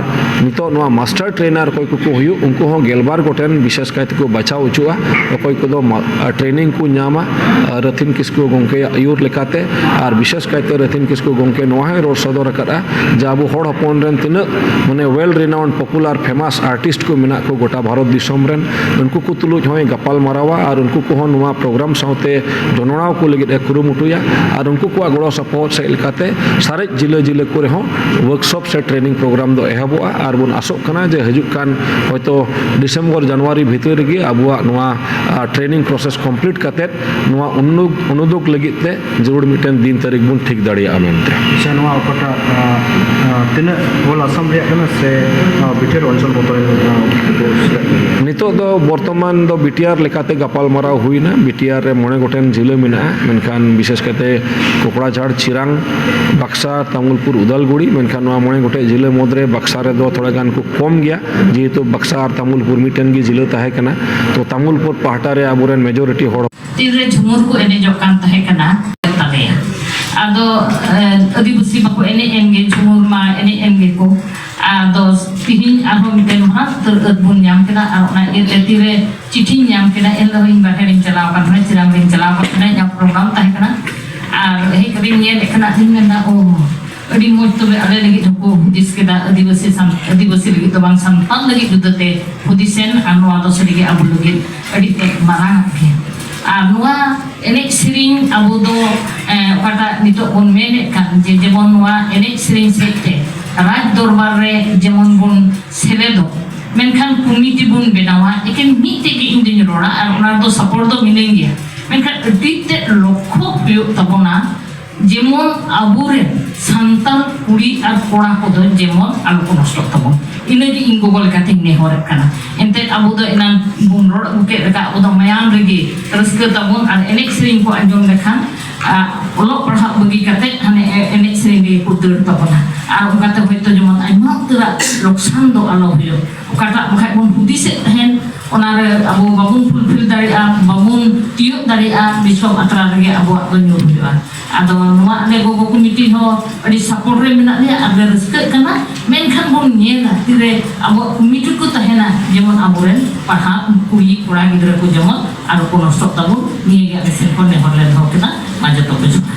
ᱱᱤᱛᱚᱜ ᱱᱚᱣᱟ ᱢᱟᱥᱴᱟᱨ ᱴᱨᱮᱱᱟᱨ ᱚᱠᱚᱭ ᱠᱚᱠᱚ ᱦᱩᱭᱩᱜ, ᱩᱱᱠᱩ ᱦᱚᱸ ᱜᱮᱞᱵᱟᱨ ᱜᱚᱴᱮᱱ ᱵᱤᱥᱮᱥ ᱠᱟᱭ ᱛᱮᱠᱚ ᱵᱟᱪᱷᱟᱣ ᱦᱚᱪᱚᱜᱼᱟ᱾ ᱚᱠᱚᱭ ᱠᱚᱫᱚ ᱢᱟ-, ᱴᱨᱮᱱᱤᱝ ᱠᱚ ᱧᱟᱢᱟ, ᱟᱨ ᱨᱟᱹᱛᱷᱤᱱ ᱠᱤᱥᱠᱩ ᱜᱚᱢᱠᱮᱭᱟᱜ ᱟᱹᱭᱩᱨ ᱞᱮᱠᱟᱛᱮ᱾ ᱟᱨ ᱵᱤᱥᱮᱥ ᱠᱟᱭᱛᱮ ᱨᱟᱹᱛᱷᱤᱱ ᱠᱤᱥᱠᱩ ᱜᱚᱢᱠᱮ ᱱᱚᱣᱟ ᱦᱚᱸᱭ ᱨᱚᱲ ᱥᱚᱫᱚᱨ ᱟᱠᱟᱫᱼᱟ ᱡᱮ ᱟᱵᱚ ᱦᱚᱲ ᱦᱚᱯᱚᱱ ᱨᱮᱱ ᱛᱤᱱᱟᱹᱜ, ᱢᱟᱱᱮ, well renowned popular famous artist ᱠᱚ ᱢᱮᱱᱟᱜ ᱠᱚ ᱜᱚᱴᱟ ᱵᱷᱟᱨᱚᱛ ᱫᱤᱥᱚᱢ ᱨᱮᱱ, ᱩᱱᱠᱩ ᱠᱚ ᱛᱩᱞᱩᱡ ᱦᱚᱸᱭ ᱜᱟᱯᱟᱞ ᱢᱟᱨᱟᱣᱟ ᱟᱨ ᱩᱱᱠᱩ ᱠᱚᱦᱚᱸ ᱱᱚᱣᱟ ᱯᱨᱳᱜᱨᱟᱢ ᱥᱟᱶᱛᱮ ᱡᱚᱱᱚᱲᱟᱣ ᱠᱚ ᱞᱟᱹᱜᱤᱫ ᱮ ᱠᱩᱨᱩᱢᱩᱴᱩᱭᱟ᱾ ᱟᱨ ᱩᱱᱠᱩ ᱠᱚᱣᱟᱜ ᱜᱚᱲᱚ ᱥᱚᱯᱚᱦᱚᱫ ᱥᱮᱫ ᱞᱮᱠᱟᱛᱮ ᱥᱟᱨᱮᱡ ᱡᱤᱞᱟᱹ ᱡᱤᱞᱟᱹ ᱠᱚᱨᱮ ᱦᱚᱸ ᱣᱟᱨᱠᱥᱚᱯ ᱥᱮ ᱴᱨᱮᱱᱤᱝ ᱯᱨᱳᱜᱨᱟᱢ ᱫᱚ ᱮᱦᱚᱵᱚᱜᱼᱟ᱾ ᱟᱨ ᱵᱚᱱ ᱟᱥᱚᱜ ᱠᱟᱱᱟ ᱡᱮ ᱦᱤᱡᱩᱜ ᱠᱟᱱ ᱦᱚᱭᱛᱳ ᱰᱤᱥᱮᱢᱵᱚᱨ, ᱡᱟᱱᱩᱣᱟᱨᱤ ᱵᱷᱤᱛᱤᱨ ᱨᱮᱜᱮ ᱟᱵᱚᱣᱟᱜ ᱱᱚᱣᱟ, ᱟ, ᱴᱨᱮᱱᱤᱝ ᱯᱨᱚᱥᱮᱥ ᱠᱚᱢᱯᱞᱤᱴ ᱠᱟᱛᱮᱫ ᱱᱚᱣᱟ ᱩᱱᱱᱩᱫ-, ᱩᱱᱩᱫᱩᱜ ᱞᱟᱹᱜᱤᱫ ᱛᱮ ᱡᱟᱹᱨᱩᱲ ᱢᱤᱫᱴᱮᱱ ᱫᱤᱱ ᱛᱟᱹᱨᱤᱠᱷ ᱵᱚᱱ ᱴᱷᱤᱠ ᱫᱟᱲᱮᱭᱟᱜᱼᱟ ᱢᱮᱱᱛᱮ᱾ ᱟᱪᱪᱷᱟ, ᱱᱚᱣᱟ ᱚᱠᱟᱴᱟᱜ, ᱟ, ᱟ, ᱛᱤᱱᱟᱹᱜ ᱦᱳᱞ ᱟᱥᱟᱢ ᱨᱮᱭᱟᱜ ᱠᱟᱱᱟ ᱥᱮ, ᱟ, ᱵᱤᱴᱟᱹᱨ ᱚᱧᱪᱚᱞ ᱢᱚᱛᱚ ᱨᱮᱱ, ᱟ, ᱠᱚ ᱥᱮᱞᱮᱫ ᱞᱮᱱᱟ? ᱱᱤᱛᱚᱜ ᱫᱚ ᱵᱚᱨᱛᱚᱢᱟᱱ ᱫᱚ ᱵᱤᱴᱤᱟᱨ ᱞᱮᱠᱟᱛᱮ ᱜᱟᱯᱟᱞᱢᱟᱨᱟᱣ ᱦᱩᱭᱱᱟ᱾ ᱵᱤᱴᱤᱟᱨ ᱨᱮ ᱢᱚᱬᱮ ᱜᱚᱴᱮᱱ ᱡᱤᱞᱟᱹ ᱢᱮᱱᱟᱜᱼᱟ, ᱢᱮᱱᱠᱷᱟᱱ ᱵᱤᱥᱮᱥ ᱠᱟᱭᱛᱮ ᱠᱚᱠᱲᱟᱡᱷᱟᱲ, ᱪᱤᱨᱟᱝ, ᱵᱟᱠᱥᱟ, ᱛᱟᱢᱩᱞᱯᱩᱨ, ᱩᱫᱟᱞᱜᱩᱲᱤ, ᱢᱮᱱᱠᱷᱟᱱ ᱱᱚᱣᱟ ᱢᱚᱬᱮ ᱜᱚᱴᱮᱡ ᱡᱤᱞᱟᱹ ᱢᱩᱫᱽᱨᱮ ᱵᱟᱠᱥᱟ ᱨᱮᱫᱚ ᱛᱷᱚᱲᱟ ᱜᱟᱱ ᱠᱚ ᱠᱚᱢ ᱜᱮᱭᱟ, ᱡᱮᱦᱮᱛᱩ ᱵᱟᱠᱥᱟ ᱟᱨ ᱛᱟᱢᱩᱞᱯᱩᱨ ᱢᱤᱫᱴᱮᱱ ᱜᱮ ᱡᱤᱞᱟᱹ ᱛᱟᱦᱮᱸ ᱠᱟᱱᱟ᱾ ᱛᱚ ᱛᱟᱢᱩᱞᱯᱩᱨ ᱯᱟᱦᱴᱟ ᱨᱮ ᱟᱵᱚᱨᱮᱱ ᱢᱮᱡᱚᱨᱤᱴᱤ ᱦᱚᱲ ᱛᱤᱨᱮ ᱡᱷᱩᱢᱩᱨ ᱠᱚ ᱮᱱᱮᱡᱚᱜ ᱠᱟᱱ ᱛᱟᱦᱮᱸ ᱠᱟᱱᱟ ᱛᱟᱞᱮᱭᱟ᱾ ᱟᱫᱚ, ᱮ, ᱟᱹᱫᱤᱵᱟᱹᱥᱤ ᱵᱟᱠᱚ ᱮᱱᱮᱡ ᱮᱱ ᱜᱮ, ᱡᱷᱩᱢᱩᱨ ᱢᱟ ᱮᱱᱮᱡ ᱮᱱ ᱜᱮᱠᱚ᱾ ᱟᱫᱚ ᱛᱤᱦᱤᱧ ᱟᱨᱦᱚᱸ ᱢᱤᱫᱴᱮᱱ ᱢᱟᱨᱟᱝ ᱩᱛᱟᱹᱨ ᱟᱹᱫ ᱵᱚᱱ ᱧᱟᱢ ᱠᱮᱫᱟ᱾ ᱟᱨ ᱚᱱᱟ ᱤᱭᱟᱹᱛᱮ ᱛᱤᱨᱮ ᱪᱤᱴᱷᱤᱧ ᱧᱟᱢ ᱠᱮᱫᱟ, ᱮᱱ ᱦᱤᱞᱳᱜ ᱤᱧ ᱵᱟᱦᱨᱮ ᱨᱤᱧ ᱪᱟᱞᱟᱣ ᱟᱠᱟᱱ ᱛᱟᱦᱮᱱᱟ, ᱪᱤᱨᱟᱝ ᱨᱤᱧ ᱪᱟᱞᱟᱣ ᱟᱠᱟᱱ ᱛᱟᱦᱮᱱᱟ, ᱤᱧᱟᱹᱜ ᱯᱨᱳᱜᱨᱟᱢ ᱛᱟᱦᱮᱸ ᱠᱟᱱᱟ᱾ ᱟᱨ ᱦᱮᱡ ᱠᱟᱛᱮᱧ ᱧᱮᱞᱮᱫ ᱠᱟᱱᱟ, ᱟᱫᱚᱧ ᱢᱮᱱᱫᱟ, "ᱳ, ᱟᱹᱰᱤ ᱢᱚᱡᱽ ᱛᱚᱵᱮ ᱟᱞᱮ ᱞᱟᱹᱜᱤᱫ ᱦᱚᱸᱠᱚ ᱦᱩᱫᱤᱥ ᱠᱮᱫᱟ, ᱟᱹᱫᱤᱵᱟᱹᱥᱤ ᱥᱟᱱ-, ᱟᱹᱫᱤᱵᱟᱹᱥᱤ ᱞᱟᱹᱜᱤᱫ ᱫᱚ ᱵᱟᱝ, ᱥᱟᱱᱛᱟᱲ ᱞᱟᱹᱜᱤᱫ ᱡᱩᱫᱟᱹᱛᱮ ᱦᱩᱫᱤᱥᱮᱱ, ᱟᱨ ᱱᱚᱣᱟ ᱫᱚ ᱥᱟᱹᱨᱤᱜᱮ ᱟᱵᱚ ᱞᱟᱹᱜᱤᱫ ᱟᱹᱰᱤ ᱛᱮᱫ ᱢᱟᱨᱟᱝ ᱟᱜ ᱜᱮᱭᱟ᱾" ᱟᱨ ᱱᱚᱣᱟ ᱮᱱᱮᱡ ᱥᱮᱨᱮᱧ ᱟᱵᱚ ᱫᱚ, ᱮ, ᱚᱠᱟᱴᱟᱜ ᱱᱤᱛᱚᱜ ᱵᱚᱱ ᱢᱮᱱᱮᱫ ᱠᱟᱱ ᱡᱮ ᱡᱮᱢᱚᱱ ᱱᱚᱣᱟ ᱮᱱᱮᱡ ᱥᱮᱨᱮᱧ ᱥᱮᱫ ᱛᱮ ᱨᱟᱡᱽ ᱫᱚᱨᱵᱟᱨ ᱨᱮ ᱡᱮᱢᱚᱱ ᱵᱚᱱ ᱥᱮᱞᱮᱫᱚᱜ, ᱢᱮᱱᱠᱷᱟᱱ ᱠᱚᱢᱤᱴᱤ ᱵᱚᱱ ᱵᱮᱱᱟᱣᱟ, ᱮᱠᱮᱱ ᱢᱤᱫᱴᱮᱡ ᱜᱮ ᱤᱧ ᱫᱩᱧ ᱨᱚᱲᱟ ᱟᱨ ᱚᱱᱟ ᱨᱮᱫᱚ ᱥᱟᱯᱳᱨᱴ ᱫᱚ ᱢᱤᱱᱟᱹᱧ ᱜᱮᱭᱟ, ᱢᱮᱱᱠᱷᱟᱱ ᱟᱹᱰᱤ ᱛᱮᱫ ᱞᱚᱠᱠᱷᱚ ᱦᱩᱭᱩᱜ ᱛᱟᱵᱚᱱᱟ ᱡᱮᱢᱚᱱ ᱟᱵᱚᱨᱮᱱ ᱥᱟᱱᱛᱟᱲ ᱠᱩᱲᱤ ᱟᱨ ᱠᱚᱲᱟ ᱠᱚᱫᱚ ᱡᱮᱢᱚᱱ ᱟᱞᱚ ᱠᱚ ᱱᱚᱥᱴᱚᱜ ᱛᱟᱵᱚᱱ᱾ ᱤᱱᱟᱹᱜᱮ ᱤᱧ ᱜᱚᱜᱚ ᱞᱮᱠᱟᱛᱤᱧ ᱱᱮᱦᱚᱨᱮᱫ ᱠᱟᱱᱟ᱾ ᱮᱱᱛᱮᱫ ᱟᱵᱚ ᱫᱚ ᱮᱱᱟᱝ ᱵᱚᱱ ᱨᱚᱲ ᱟᱹᱜᱩ ᱠᱮᱫ ᱞᱮᱠᱟ, ᱟᱵᱚ ᱫᱚ ᱢᱟᱭᱟᱢ ᱨᱮᱜᱮ ᱨᱟᱹᱥᱠᱟᱹ ᱛᱟᱵᱚᱱ ᱟᱨ ᱮᱱᱮᱡ ᱥᱮᱨᱮᱧ ᱠᱚ ᱟᱸᱡᱚᱢ ᱞᱮᱠᱷᱟᱱ, ᱟ, ᱚᱞᱚᱜ ᱯᱟᱲᱦᱟᱜ ᱵᱟᱹᱜᱤ ᱠᱟᱛᱮᱫ ᱦᱟᱱᱮ ᱮ-, ᱮᱱᱮᱡ ᱥᱮᱨᱮᱧ ᱨᱮᱜᱮ ᱠᱚ ᱫᱟᱹᱲ ᱛᱟᱵᱚᱱᱟ᱾ ᱟᱨ ᱚᱱᱠᱟᱛᱮ ᱦᱚᱭᱛᱳ ᱡᱮᱢᱚᱱ ᱟᱭᱢᱟ ᱩᱛᱟᱹᱨᱟᱜ ᱞᱚᱠᱥᱟᱱ ᱫᱚ ᱟᱞᱚ ᱦᱩᱭᱩᱜ, ᱚᱠᱟᱴᱟᱜ ᱵᱟᱠᱷᱟᱡ ᱵᱚᱱ ᱦᱩᱫᱤᱥᱮᱫ ᱛᱟᱦᱮᱱ, ᱚᱱᱟᱨᱮ ᱟᱵᱚ ᱵᱟᱵᱚᱱ ᱯᱷᱩᱞᱯᱷᱤᱞ ᱫᱟᱲᱮᱭᱟᱜᱼᱟ, ᱵᱟᱵᱚᱱ ᱛᱤᱭᱳᱜ ᱫᱟᱲᱮᱭᱟᱜᱼᱟ, ᱫᱤᱥᱚᱢ ᱟᱛᱨᱟ ᱨᱮᱜᱮ ᱟᱵᱚᱣᱟᱜ ᱫᱚ ᱧᱩᱨ ᱦᱩᱭᱩᱜᱼᱟ᱾ ᱟᱫᱚ ᱱᱚᱣᱟ ᱟᱞᱮ ᱜᱚᱜᱚ ᱠᱚᱢᱤᱴᱤ ᱦᱚᱸ ᱟᱹᱰᱤ ᱥᱟᱯᱳᱨᱴ ᱨᱮ ᱢᱮᱱᱟᱜ ᱞᱮᱭᱟ ᱟᱨ ᱞᱮ ᱨᱟᱹᱥᱠᱟᱹᱜ ᱠᱟᱱᱟ᱾ ᱢᱮᱱᱠᱷᱟᱱ ᱵᱚᱱ ᱧᱮᱞᱟ ᱛᱤᱨᱮ ᱟᱵᱚᱣᱟᱜ ᱠᱚᱢᱤᱴᱤ ᱠᱚ ᱛᱟᱦᱮᱱᱟ, ᱡᱮᱢᱚᱱ ᱟᱵᱚᱨᱮᱱ ᱯᱟᱲᱦᱟᱜ ᱠᱩᱲᱤ ᱠᱚᱲᱟ ᱜᱤᱫᱽᱨᱟᱹ ᱠᱚ ᱡᱮᱢᱚᱱ ᱟᱞᱚ ᱠᱚ ᱱᱚᱥᱴᱚᱜ ᱛᱟᱵᱚᱱ, ᱱᱤᱭᱟᱹ ᱜᱮ ᱟᱞᱮ ᱥᱮᱱ ᱠᱷᱚᱱ ᱱᱮᱦᱚᱨ ᱞᱮ ᱫᱚᱦᱚ ᱠᱮᱫᱟ᱾ ᱢᱟ ᱡᱚᱛᱚ ᱠᱚ ᱡᱚᱦᱟᱨ᱾